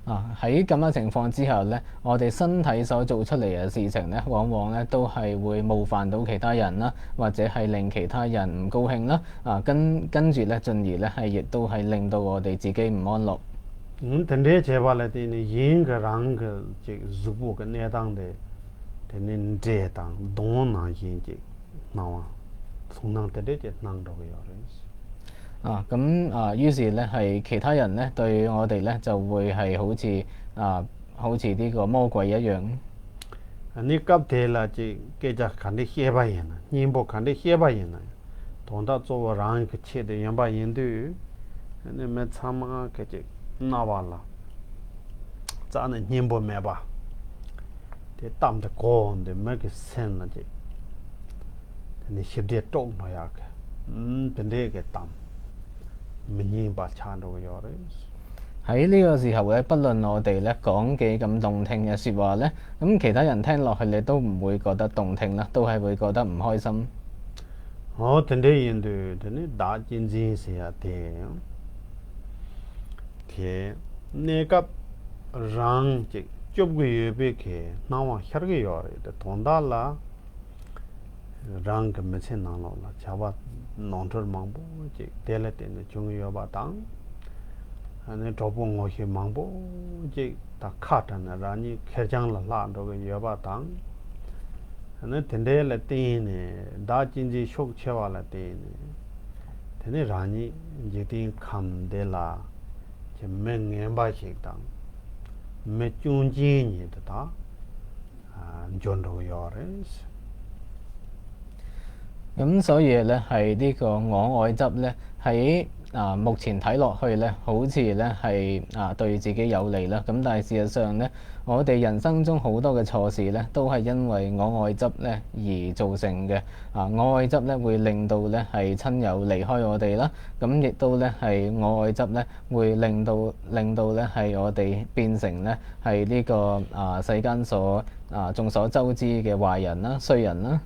啊，喺咁嘅情況之下呢，我哋身體所做出嚟嘅事情呢，往往呢都係會冒犯到其他人啦，或者係令其他人唔高興啦。啊，跟跟住呢，進而呢係亦都係令到我哋自己唔安樂。 ཨང་། དེ་འདྲའི་བྱས་པ་ལ་བརྟེན་ནས་གཞན་གྱི་རང་གི་ཅིག་གཟུགས་པོ་གི་གནས་སྟངས་དེ་དེ་ནི་འདྲེ་དང་གདོང་ནང་བཞིན་ཅིག་སྣང་བ། མཚོན་སྣང་དེ་འདྲས་ཀྱི་སྣང་འགྲོ་གི་ཡོད་རེད། 啊，咁啊，於是呢，係其他人呢，對我哋呢，就會係好似啊，好似呢個魔鬼一樣。 ཨ་ནི་སྐབས་དེ་ལ་ཅིག་སྐད་ཆ་ག་འདྲ་བཤད་པ་ཡིན་ན། སྙན་པོ་ག་འདྲ་བཤད་པ་ཡིན་ན། དོན་དག་གཙོ་བོ་རང་གི་ཆེད་དུ་ཡིན་པ་ཡིན་དུས། ཨ་ནི་མི་ཚང་མ་གི་ཅིག་རྣ་བ་ལ་རྩ་ནས་སྙན་པོ་མེད་པ། དེ་གཏམ་དེ་གོ་འོང་དུས་མི་གི་སེམས་ལ་ཅིག་དེ་ནི་ཞི་བདེ་དཀྲོག་འགྲོ་ཡག་གི། ཨུམ། དེ་འདྲའི་གི་གཏམ་མི་སྙན་པ་ཆགས་འགྲོ་གི་ཡོད་རེད། 喺呢個時候呢，不論我哋呢講幾咁動聽嘅說話呢，咁其他人聽落去你都唔會覺得動聽啦，都係會覺得唔開心。 ཨོ། དེ་འདྲ་ཡིན་དུས་དེ་ནི་བདག་གཅེས་འཛིན་ཟེར་ཡ་དེ། དེ་གནས་སྐབས་རང་ཅིག་སྐྱོབ་གི་ཡོད་པའི་གི་སྣང་བ་ཤར་གི་ཡོད་རེད་དེ། དོན་དག་ལ་རང་གི་མི་ཚེ་ནང་ལོགས་ལ་བྱ་བ་ནོར་འཁྲུལ་མང་པོ་ཅིག་དེ་ལ་བརྟེན་ནས་བྱུང་གི་ཡོད་པ་དང་། ཨ་ནི་གྲོགས་པོ་ངོ་ཤེས་མང་པོ་ཅིག་ད་ཁ་བྲལ་ནས་རང་ཉིད་ཁེར་རྐྱང་ལ་ལྷག་འགྲོ་གི་ཡོད་པ་དང་། ཨ་ནི་དེ་འདྲའི་ལ་བརྟེན་ནས་བདག་གཅེས་འཛིན་ཤུགས་ཆེ་བ་ལ་བརྟེན་ནས་དེ་ནི་རང་ཉིད་འཇིག་རྟེན་ཁམས་འདི་ལ་ཀྱི་མི་ངན་པ་ཞིག་དང་། མི་སྐྱོན་ཅན་ཉིད་དུ་ད་འགྱུར་འགྲོ་གི་ཡོད་རེད། 咁所以呢，係呢個我愛執呢，喺啊目前睇落去呢，好似呢係啊對自己有利啦。咁但係事實上呢，我哋人生中好多嘅錯事呢，都係因為我愛執呢而造成嘅。啊，我愛執呢會令到呢係親友離開我哋啦。咁亦都呢係我愛執呢會令到令到呢係我哋變成呢係呢個啊世間所啊眾所周知嘅壞人啦、衰人啦。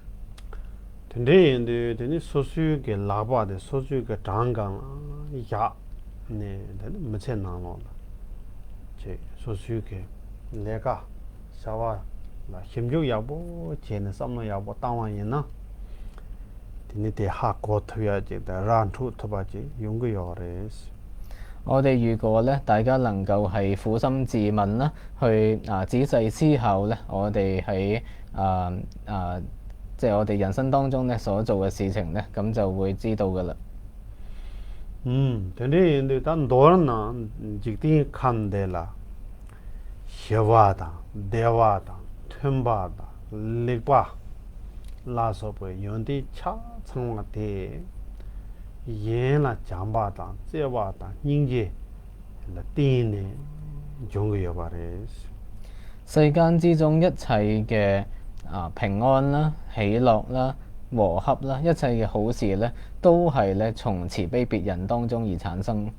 དེ་འདྲ་ཡིན་དུས་དེ་ནི་སོ་སོའི་གི་ལག་པ་དེ་སོ་སོའི་གི་བྲང་སྒང་ལ་བཞག་ནས། དེ་ནི་མི་ཚེ་ནང་ལོགས་ལ་ཅིག་སོ་སོའི་གི་ལས་ཀ་བྱ་བ་ལ་ཞིབ་འཇུག་ཡག་པོ་བྱས་ནས་བསམ་བློ་ཡག་པོ་བཏང་བ་ཡིན་ན། དེ་ནི་དེ་ཧ་གོ་ཐུབ་ཡ་ཅིག་དང་ར་འཕྲོད་ཐུབ་པ་ཅིག་ཡོང་གི་ཡོད་རེད། 我哋如果呢，大家能夠係苦心自問啦，去啊仔細思考呢，我哋喺啊啊，即係我哋人生當中呢所做嘅事情呢，咁就會知道㗎啦。 ཨུམ། དེ་འདྲ་ཡིན་དུས་ད་མདོར་ན་འཇིག་རྟེན་ཁམས་འདི་ལ་ཞི་བ་དང་བདེ་བ་དང་མཐུན་པ་དང་ལེགས་པ་ལ་སོགས་པའི་ཡོན་ཏན་ཆ་ཚང་བ་དེ་གཞན་ལ་བྱམས་པ་དང་བརྩེ་བ་དང་སྙིང་རྗེ་ལ་བརྟེན་ནས་འབྱུང་གི་ཡོད་པ་རེད། 世間之中一切嘅啊平安啦、喜樂啦、和合啦，一切嘅好事呢，都係呢從慈悲別人當中而產生。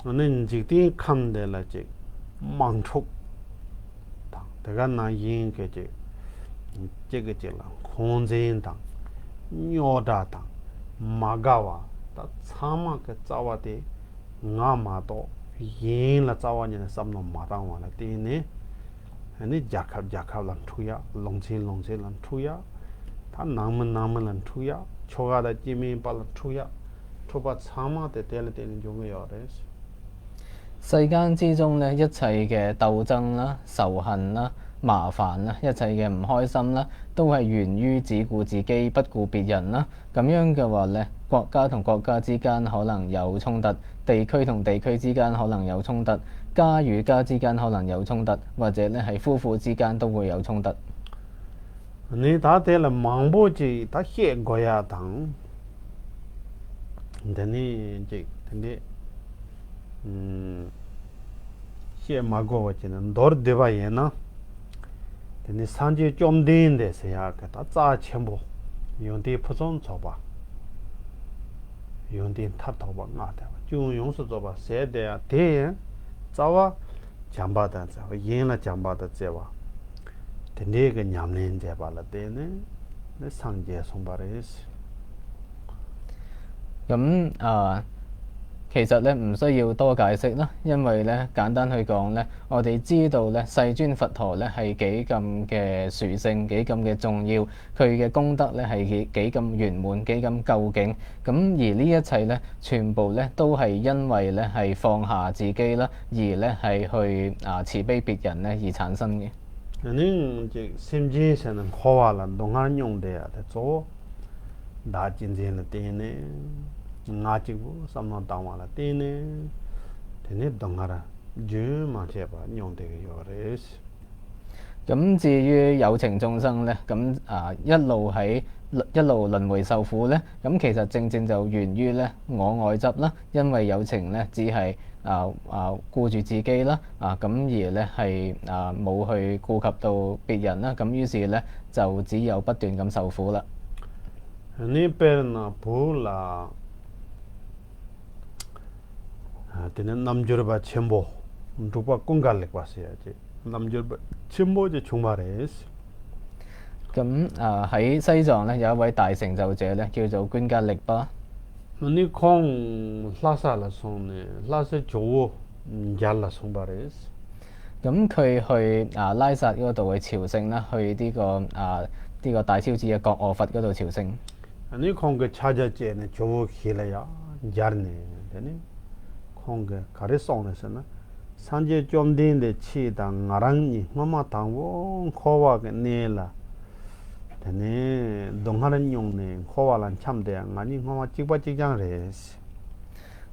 ཨ་ནི་འཇིག་རྟེན་ཁམས་འདི་ལ་ཅིག་དམག་འཁྲུག་དང་དེ་ག་ནང་བཞིན་གྱི་ཅིག་གཅིག་གིས་གཅིག་ལ་འཁོན་འཛིན་དང་རྙོག་དྲ་དང་མ་དགའ་བ་ད་ཚང་མ་གི་རྩ་བ་དེ་ང་མ་གཏོགས་གཞན་ལ་རྩ་བ་ཉིད་ནས་བསམ་བློ་མ་བཏང་བ་ལ་བརྟེན་ནས། ཨ་ནི་རྒྱལ་ཁབ་རྒྱལ་ཁབ་ལ་འཁྲུག་ཡ། ལུང་ཚན་ལུང་ཚན་ལ་འཁྲུག་ཡ། ད་ནང་མི་ནང་མི་ལ་འཁྲུག་ཡ། ཁྱོ་ག་དང་སྐྱེ་དམན་བར་ལ་འཁྲུག་ཡ། འཁྲུག་པ་ཚང་མ་དེ་དེ་ལ་བརྟེན་ནས་འབྱུང་གི་ཡོད་རེད། 世間之中呢，一切嘅鬥爭啦、仇恨啦、麻煩啦、一切嘅唔開心啦，都係源於只顧自己，不顧別人啦。咁樣嘅話呢，國家同國家之間可能有衝突，地區同地區之間可能有衝突，家與家之間可能有衝突，或者呢係夫婦之間都會有衝突。 ནི་ད་དེ་ལ་མང་པོ་ཅིག་ད་བཤད་དགོས་ཡ་དང་། འདི་ནི་ཅིག་དེ་འདྲས་ཨུམ་བཤད་མ་དགོས་པ་ཅིག་ནི་མདོར་བསྡུས་པ་ཡིན་ན། དེ་ནི་སངས་རྒྱས་བཅོམ་ལྡན་འདས་ཟེར་ཡག་གི་ད་རྩ་ཆེན་པོ་ཡོན་ཏན་ཕུན་སུམ་ཚོགས་པ། ཡོན་ཏན་མཐར་ཐུག་པ་ལྔ་སྟེ་བ་སྐྱོན་ཡོངས་སུ་རྫོགས་པ་ཟེར་དེ་ཡང་དེ་ཡང་རྩ་བ་བྱམས་པ་དང་བརྩེ་བ། གཞན་ལ་བྱམས་པ་དང་བརྩེ་བ། དེ་འདྲའི་གི་ཉམས་ལེན་མཛད་པ་ལ་བརྟེན་ནས་ནི་སངས་རྒྱས་གསུངས་པ་རེད། 咁啊其實咧唔需要多解釋啦，因為咧簡單去講咧，我哋知道咧世尊佛陀咧係幾咁嘅殊勝，幾咁嘅重要，佢嘅功德咧係幾幾咁圓滿，幾咁究竟。咁而呢一切咧，全部咧都係因為咧係放下自己啦，而咧係去啊慈悲別人咧而產生嘅。 ནི་ཅིག་སེམས་ཅན་ཟེར་ན་འཁོར་བ་ལ་སྡུག་བསྔལ་མྱོང་བསྡད་ཡ་དེ་གཙོ་བོ་བདག་གཅེས་འཛིན་ལ་བརྟེན་ནས་ང་གཅིག་པུ་བསམ་བློ་བཏང་བ་ལ་བརྟེན་ནས་དེ་ནས་སྡུག་བསྔལ་རྒྱུན་མ་ཆད་པ་མྱོང་བསྡད་ཀྱི་ཡོད་རེད། 咁至於有情眾生咧，咁啊一路喺一路輪迴受苦咧，咁其實正正就源於咧我愛執啦，因為有情咧只係啊啊顧住自己啦，啊咁而咧係啊冇去顧及到別人啦，咁於是咧就只有不斷咁受苦啦。 ནི་དཔེར་ན་བོད་ལ་དེ་ནས་རྣལ་འབྱོར་པ་ཆེན་པོ་འབྲུག་པ་ཀུན་དགའ་ལེགས་པ་ཟེར་ཡ་ཅིག་རྣལ་འབྱོར་པ་ཆེན་པོ་ཅིག་བྱུང་བ་རེད། 咁啊喺西藏咧有一位大成就者咧叫做捐家力巴。 ནི་ཁོང་ལྷ་ས་ལ་སོང་ནས་ལྷ་སའི་ཇོ་བོ་མཇལ་ལ་སོང་པ་རེད། 咁佢去啊拉薩嗰度去朝聖啦，去呢個啊呢個大昭寺嘅覺悟佛嗰度朝聖。 ནི་ཁོང་གི་ཕྱག་རྒྱ་བཅས་ནས་ཇོ་བོ་ཞིག་ལ་ཡང་མཇལ་ནས་དེ་ནས་ཁོང་གིས་ག་རེ་གསུངས་རེད་ཟེར་ན། སངས་རྒྱས་བཅོམ་ལྡན་འདས་ཁྱེད་དང་ང་རང་གཉིས་སྔོན་མ་དང་པོ་འཁོར་བ་གི་གནས་ལ་དེ་ནས་སྡུག་བསྔལ་མྱོང་ནས་འཁོར་བ་ལ་འཁྱམས་བསྡད་ཡ་ང་གཉིས་སྔོན་མ་གཅིག་པ་གཅིག་རྐྱང་རེད།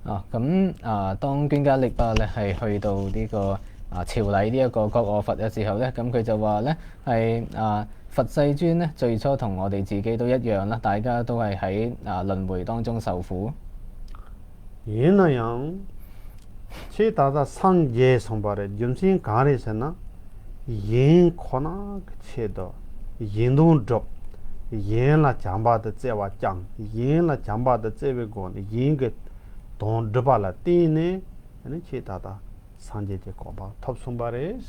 啊，咁啊，當捐家力巴咧係去到呢個啊朝禮呢一個覺悟佛嘅時候咧，咁佢就話咧係啊佛世尊咧最初同我哋自己都一樣啦，大家都係喺啊輪迴當中受苦。 ཡིན་ན་ཡང་ཁྱེད་ད་ལྟ་སངས་རྒྱས་སོང་པ་རེད། རྒྱུ་མཚན་གང་རེད་ཟེར་ན། གཞན་ཁོ་ན་གི་ཆེད་དུ་གཞན་དོན་སྒྲུབ། གཞན་ལ་བྱམས་པ་དང་བརྩེ་བ་བསྐྱངས། གཞན་ལ་བྱམས་པ་དང་བརྩེ་བའི་སྒོ་ནས་གཞན་གྱི་དོན་སྒྲུབ་པ་ལ་བརྟེན་ནས་ནི་ཁྱེད་ད་ལྟ་སངས་རྒྱས་ཀྱི་གོ་འཕང་ཐོབ་སོང་པ་རེད།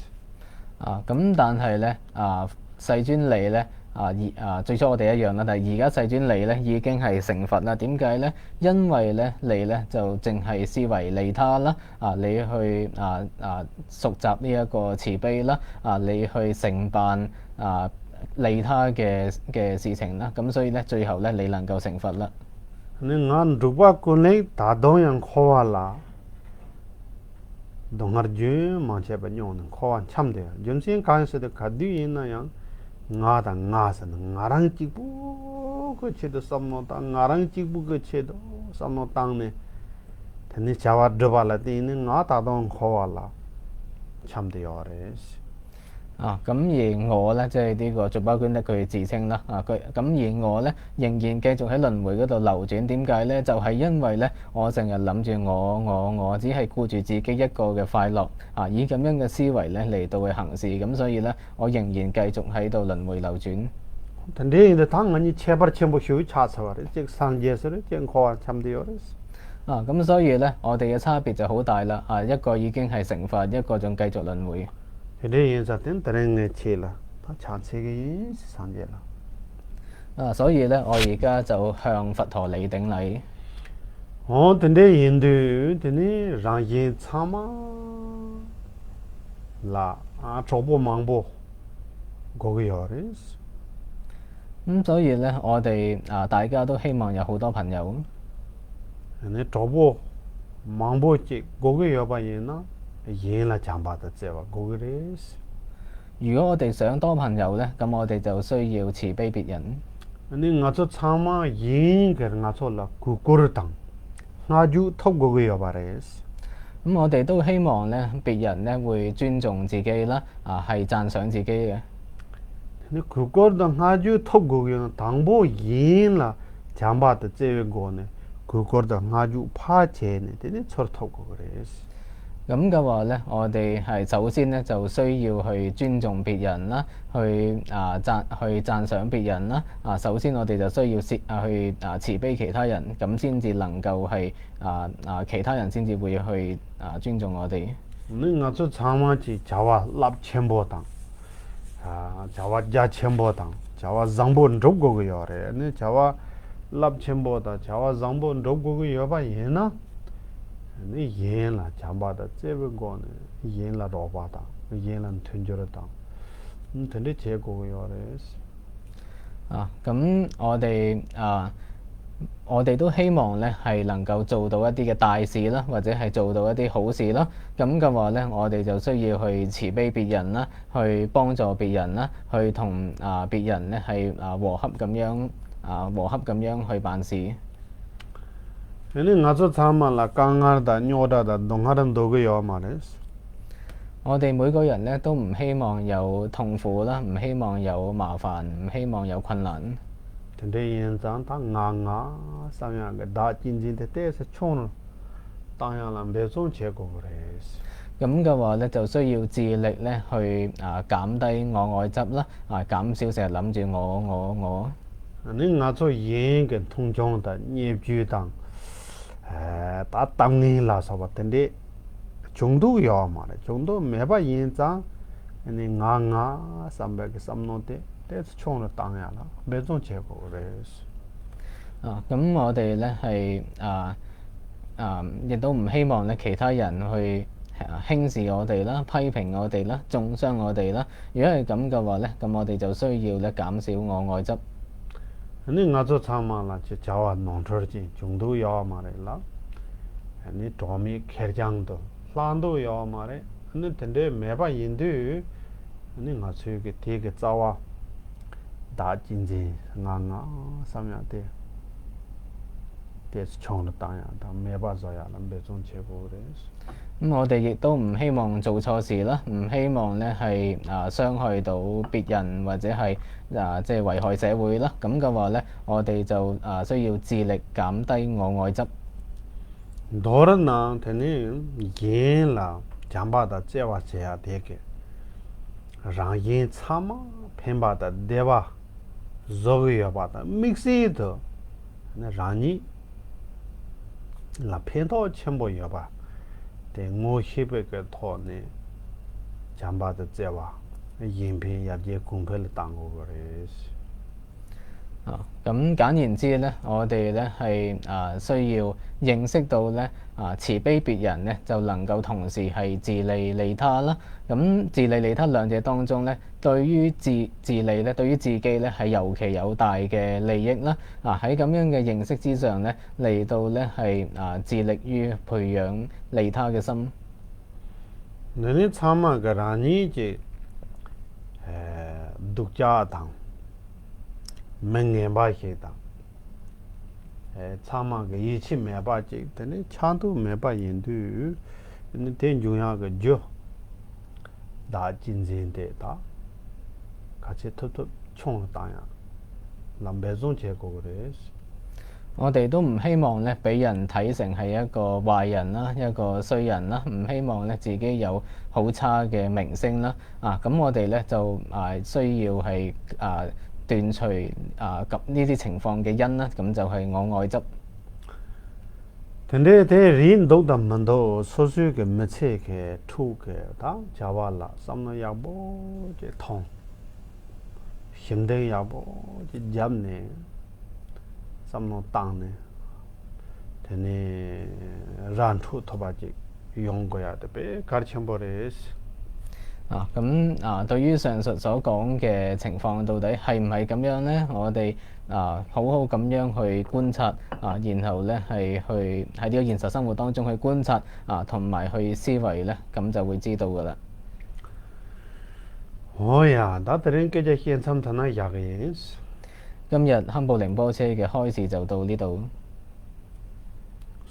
啊，咁但係咧，啊，世尊你咧，啊，而啊最初我哋一樣啦，但係而家世尊你咧已經係成佛啦。點解咧？因為咧你咧就淨係思維利他啦，啊，你去啊啊熟習呢一個慈悲啦，啊，你去承辦啊利他嘅嘅事情啦，咁所以咧最後咧你能夠成佛啦。 ནི་ང་འབྲུག་པ་ཀུན་ལེགས་ད་དུང་ཡང་འཁོར་བ་ལ་སྡུག་བསྔལ་རྒྱུན་མ་ཆད་པ་མྱོང་ནས་འཁོར་བ་འཁྱམས་ཏེ། རྒྱུ་མཚན་གང་ཡིན་ཟེར་དུས་ག་དུས་ཡིན་ན་ཡང་ང་དང་ང་ཟེར་ན་ང་རང་གཅིག་པུ་གི་ཆེད་དུ་བསམ་བློ་བཏང་། ང་རང་གཅིག་པུ་གི་ཆེད་དུ་བསམ་བློ་བཏང་ནས་དེ་ནས་བྱ་བ་སྒྲུབ་པ་ལ་བརྟེན་ནས་ང་ད་དུང་འཁོར་བ་ལ་འཁྱམས་ཏེ་ཡོད་རེད། 啊，咁而我咧，即係呢個竹巴捐得佢自稱啦。啊，佢咁而我咧，仍然繼續喺輪迴嗰度流轉。點解咧？就係因為咧，我成日諗住我我我，只係顧住自己一個嘅快樂。啊，以咁樣嘅思維咧嚟到去行事，咁所以咧，我仍然繼續喺度輪迴流轉。 དེ་འདྲ་ཡིན་དུས་ད་ང་གཉིས་ཁྱད་པར་ཆེན་པོ་ཞིག་ཆགས་ཚར་བ་རེད། གཅིག་སངས་རྒྱས་ཟེར་རེད། གཅིག་འཁོར་བ་འཁྱམས་ཏེ་ཡོད་རེད། 啊，咁所以咧，我哋嘅差別就好大啦。啊，一個已經係成佛，一個仲繼續輪迴。 དེ་འདྲ་ཡིན་ཙང་དེ་དེ་རིང་ངས་ཁྱེད་ལ་ད་ཕྱག་འཚལ་གི་ཡིན་སངས་རྒྱས་ལ། 啊，所以咧，我而家就向佛陀你頂禮。 འོ་དེ་འདྲ་ཡིན་དུས་དེ་ནི་རང་གཞན་ཚང་མ་ལ་ཨ་གྲོགས་པོ་མང་པོ་དགོས་ཀྱི་ཡོད་རེད། 咁所以咧，我哋啊，大家都希望有好多朋友。 ནི་གྲོགས་པོ་མང་པོ་ཅིག་དགོས་ཀྱི་ཡོད་པ་ཡིན་ན་གཞན་ལ་བྱམས་པ་དང་བརྩེ་བ་དགོས་ཀྱི་རེད། 如果我哋想多朋友咧，咁我哋就需要慈悲別人。 ནི་ང་ཚོ་ཚང་མ་གཞན་གྱིས་ང་ཚོ་ལ་གུས་བཀུར་དང་བསྔགས་བརྗོད་ཐོབ་དགོས་ཀྱི་ཡོད་པ་རེད། 咁我哋都希望咧，別人咧會尊重自己啦，啊，係讚賞自己嘅。 ནི་གུས་བཀུར་དང་བསྔགས་བརྗོད་ཐོབ་དགོས་ཀྱི་ཡོད་ན་དང་པོ་གཞན་ལ་བྱམས་པ་དང་བརྩེ་བའི་སྒོ་ནས་གུས་བཀུར་དང་བསྔགས་བརྗོད་ཕར་བྱས་ནས་དེ་ནས་ཚུར་ཐོབ་དགོས་ཀྱི་རེད། 咁嘅話咧，我哋係首先咧就需要去尊重別人啦，去啊讚去讚賞別人啦。啊，首先我哋就需要慈啊去啊慈悲其他人，咁先至能夠係啊啊其他人先至會去啊尊重我哋。 ནི་ང་ཚོ་ཚང་མ་གྱིས་བྱ་བ་རླབས་ཆེན་པོ་དང་། བྱ་བ་རྒྱ་ཆེན་པོ་དང་བྱ་བ་བཟང་པོ་འགྲུབ་དགོས་ཀྱི་ཡོད་རེད། ནི་བྱ་བ་རླབས་ཆེན་པོ་དང་བྱ་བ་བཟང་པོ་འགྲུབ་དགོས་ཀྱི་ཡོད་པ་ཡིན་ན། ནི་གཞན་ལ་བྱམས་པ་དང་བརྩེ་བའི་སྒོ་ནས་གཞན་ལ་རོགས་པ་དང་གཞན་ལ་མཐུན་འགྱུར་དང་། དེ་འདྲ་བྱེད་དགོས་ཀྱི་ཡོད་རེད། 啊，咁我哋啊，我哋都希望咧係能夠做到一啲嘅大事啦，或者係做到一啲好事啦。咁嘅話咧，我哋就需要去慈悲別人啦，去幫助別人啦，去同啊別人咧係啊和合咁樣啊和合咁樣去辦事。 དེ་ནི་ང་ཚོ་ཚང་མ་ལ་དཀའ་ངལ་དང་རྙོག་དྲ་དང་སྡུག་བསྔལ་འདོད་ཀྱི་ཡོད་མ་རེད། 我哋每個人咧都唔希望有痛苦啦，唔希望有麻煩，唔希望有困難。 དེ་འདྲ་ཡིན་ཙང་ད་ང་ང་བསམ་ཡག་གི་བདག་གཅེས་འཛིན་དེ་ཏོག་ཙམ་ཆུང་རུ་བཏང་ཡག་ལ་འབད་བརྩོན་བྱེད་དགོས་ཀྱི་རེད། 咁嘅話咧，就需要致力咧去啊減低我我執啦，啊減少成日諗住我我我。 ནི་ང་ཚོ་གཞན་གྱི་མཐོང་ཆུང་དང་བརྙས་བཅོས་དང་། ད་གཏམ་ངན་ལ་སོགས་པ་དེ་འདྲས་བྱུང་འདུག་ཡོད་མ་རེད། བྱུང་འདུག་མེད་པ་ཡིན་ཙང་ནི་ང་ང་བསམ་པའི་གི་བསམ་མནོ་དེ་ཏོག་ཙམ་ཆུང་རུ་བཏང་ཡག་ལ་འབད་བརྩོན་བྱེད་དགོས་ཀྱི་རེད། 啊，咁我哋咧係啊啊，亦都唔希望咧其他人去啊輕視我哋啦、批評我哋啦、中傷我哋啦。如果係咁嘅話咧，咁我哋就需要咧減少我外執。 ནི་ང་ཚོ་ཚང་མ་ལ་ཅི་བྱ་བ་ནོར་འཁྲུལ་ཅིག་བྱུང་འདུག་ཡོད་མ་རེད་ལ། ནི་གྲོགས་མེད་ཁེར་རྐྱང་དུ་ལྷག་འདུག་ཡོད་མ་རེད། ནི་དེ་འདྲའི་མེད་པ་ཡིན་དུས། ནི་ང་ཚོའི་གི་དེ་གི་རྩ་བ་བདག་གཅེས་འཛིན་ང་ང་བསམ་ཡག་དེ་ཏོག་ཙམ་ཆུང་རུ་བཏང་ཡག་དང་མེད་པ་བཟོ་ཡག་ལ་འབད་བརྩོན་བྱེད་དགོས་རེད། 咁我哋亦都唔希望做錯事啦，唔希望咧係啊傷害到別人或者係啊即係危害社會啦。咁嘅話咧，我哋就啊需要致力減低我外執。 མདོར་ན་དེ་ནི་གཞན་ལ་བྱམས་པ་དང་བརྩེ་བ་བྱེད་ཡག་དེ་གི་རང་གཞན་ཚང་མ་ཕན་པ་དང་བདེ་བ་བཟོ་གི་ཡོད་པ་དང་དམིགས་བསལ་དུ་ནི་རང་ཉིད་ལ་ཕན་ཐོགས་ཆེན་པོ་ཡོད་པ་དེ་ངོ་ཤེས་པའི་གི་ཐོག་ནས་བྱམས་པ་དང་བརྩེ་བ་གཞན་ཕན་ཡར་རྒྱས་གོང་འཕེལ་གཏང་དགོས་ཀྱི་རེད། 啊，咁簡言之咧，我哋咧係啊需要認識到咧啊慈悲別人咧，就能夠同時係自利利他啦。咁自利利他兩者當中咧，對於自自利咧，對於自己咧係尤其有大嘅利益啦。啊喺咁樣嘅認識之上咧，嚟到咧係啊致力於培養利他嘅心。 འདི་ནི་ཚང་མ་གི་རང་ཉིད་ཀྱི་སྡུག་ཅག་དང་མི་ངན་པ་ཞིག་དང་། ཚང་མ་གི་ཡིད་ཆེས་མེད་པ་ཅིག་དེ་ནི་ཆགས་འདུག་མེད་པ་ཡིན་དུས་ནི་དེ་འབྱུང་ཡག་གི་རྒྱུ་བདག་གཅེས་འཛིན་དེ་དག་ག་ཚད་ཐུབ་ཐུབ་ཆུང་རུ་བཏང་ཡག་ལ་འབད་བརྩོན་བྱེད་དགོས་ཀྱི་རེད། 我哋都唔希望咧俾人睇成係一個壞人啦，一個衰人啦，唔希望咧自己有好差嘅名聲啦。啊，咁我哋咧就啊需要係啊斷除啊及呢啲情況嘅因啦，咁就係我外執。 དེ་འདྲའི་དེ་རེད་འདུག་དང་མི་འདུག་སོ་སོའི་གི་མི་ཚེ་གི་ཕྲུག་གི་དང་བྱ་བ་ལ་བསམ་བློ་ཡག་པོ་ཅིག་ཐོངས། ཞིབ་འདང་ཡག་པོ་ཅིག་བརྒྱབ་ནས་བསམ་བློ་བཏང་ནས་དེ་ནས་ར་འཕྲོད་ཐུབ་པ་ཅིག་ཡོང་དགོས་ཡག་དེ་དཔེ་གལ་ཆེན་པོ་རེད། 啊，咁啊，對於上述所講嘅情況，到底係唔係咁樣呢？我哋啊，好好咁樣去觀察啊，然後咧係去喺呢個現實生活當中去觀察啊，同埋去思維咧，咁就會知道噶啦。 འོ་ཡ། ད་དེ་རིང་སྐད་ཆ་བཤད་མཚམས་ཐ་ན་བཞག་གི་ཡིན། 今日堪布凌波車嘅開示就到呢度。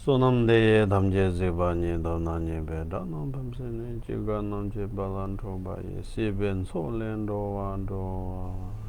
བསོད་ནམས་འདི་ཡིས་ཐམས་ཅད་གཟིགས་པ་ཉིད། ཐོབ་ནས་ཉེས་པའི་དགྲ་རྣམས་ཕམ་བྱས་ནས། སྐྱེ་རྒ་ན་འཆིའི་རྦ་རླབས་འཁྲུགས་པ་ཡི། སྲིད་པའི་མཚོ་ལས་འགྲོ་བ་སྒྲོལ་བ།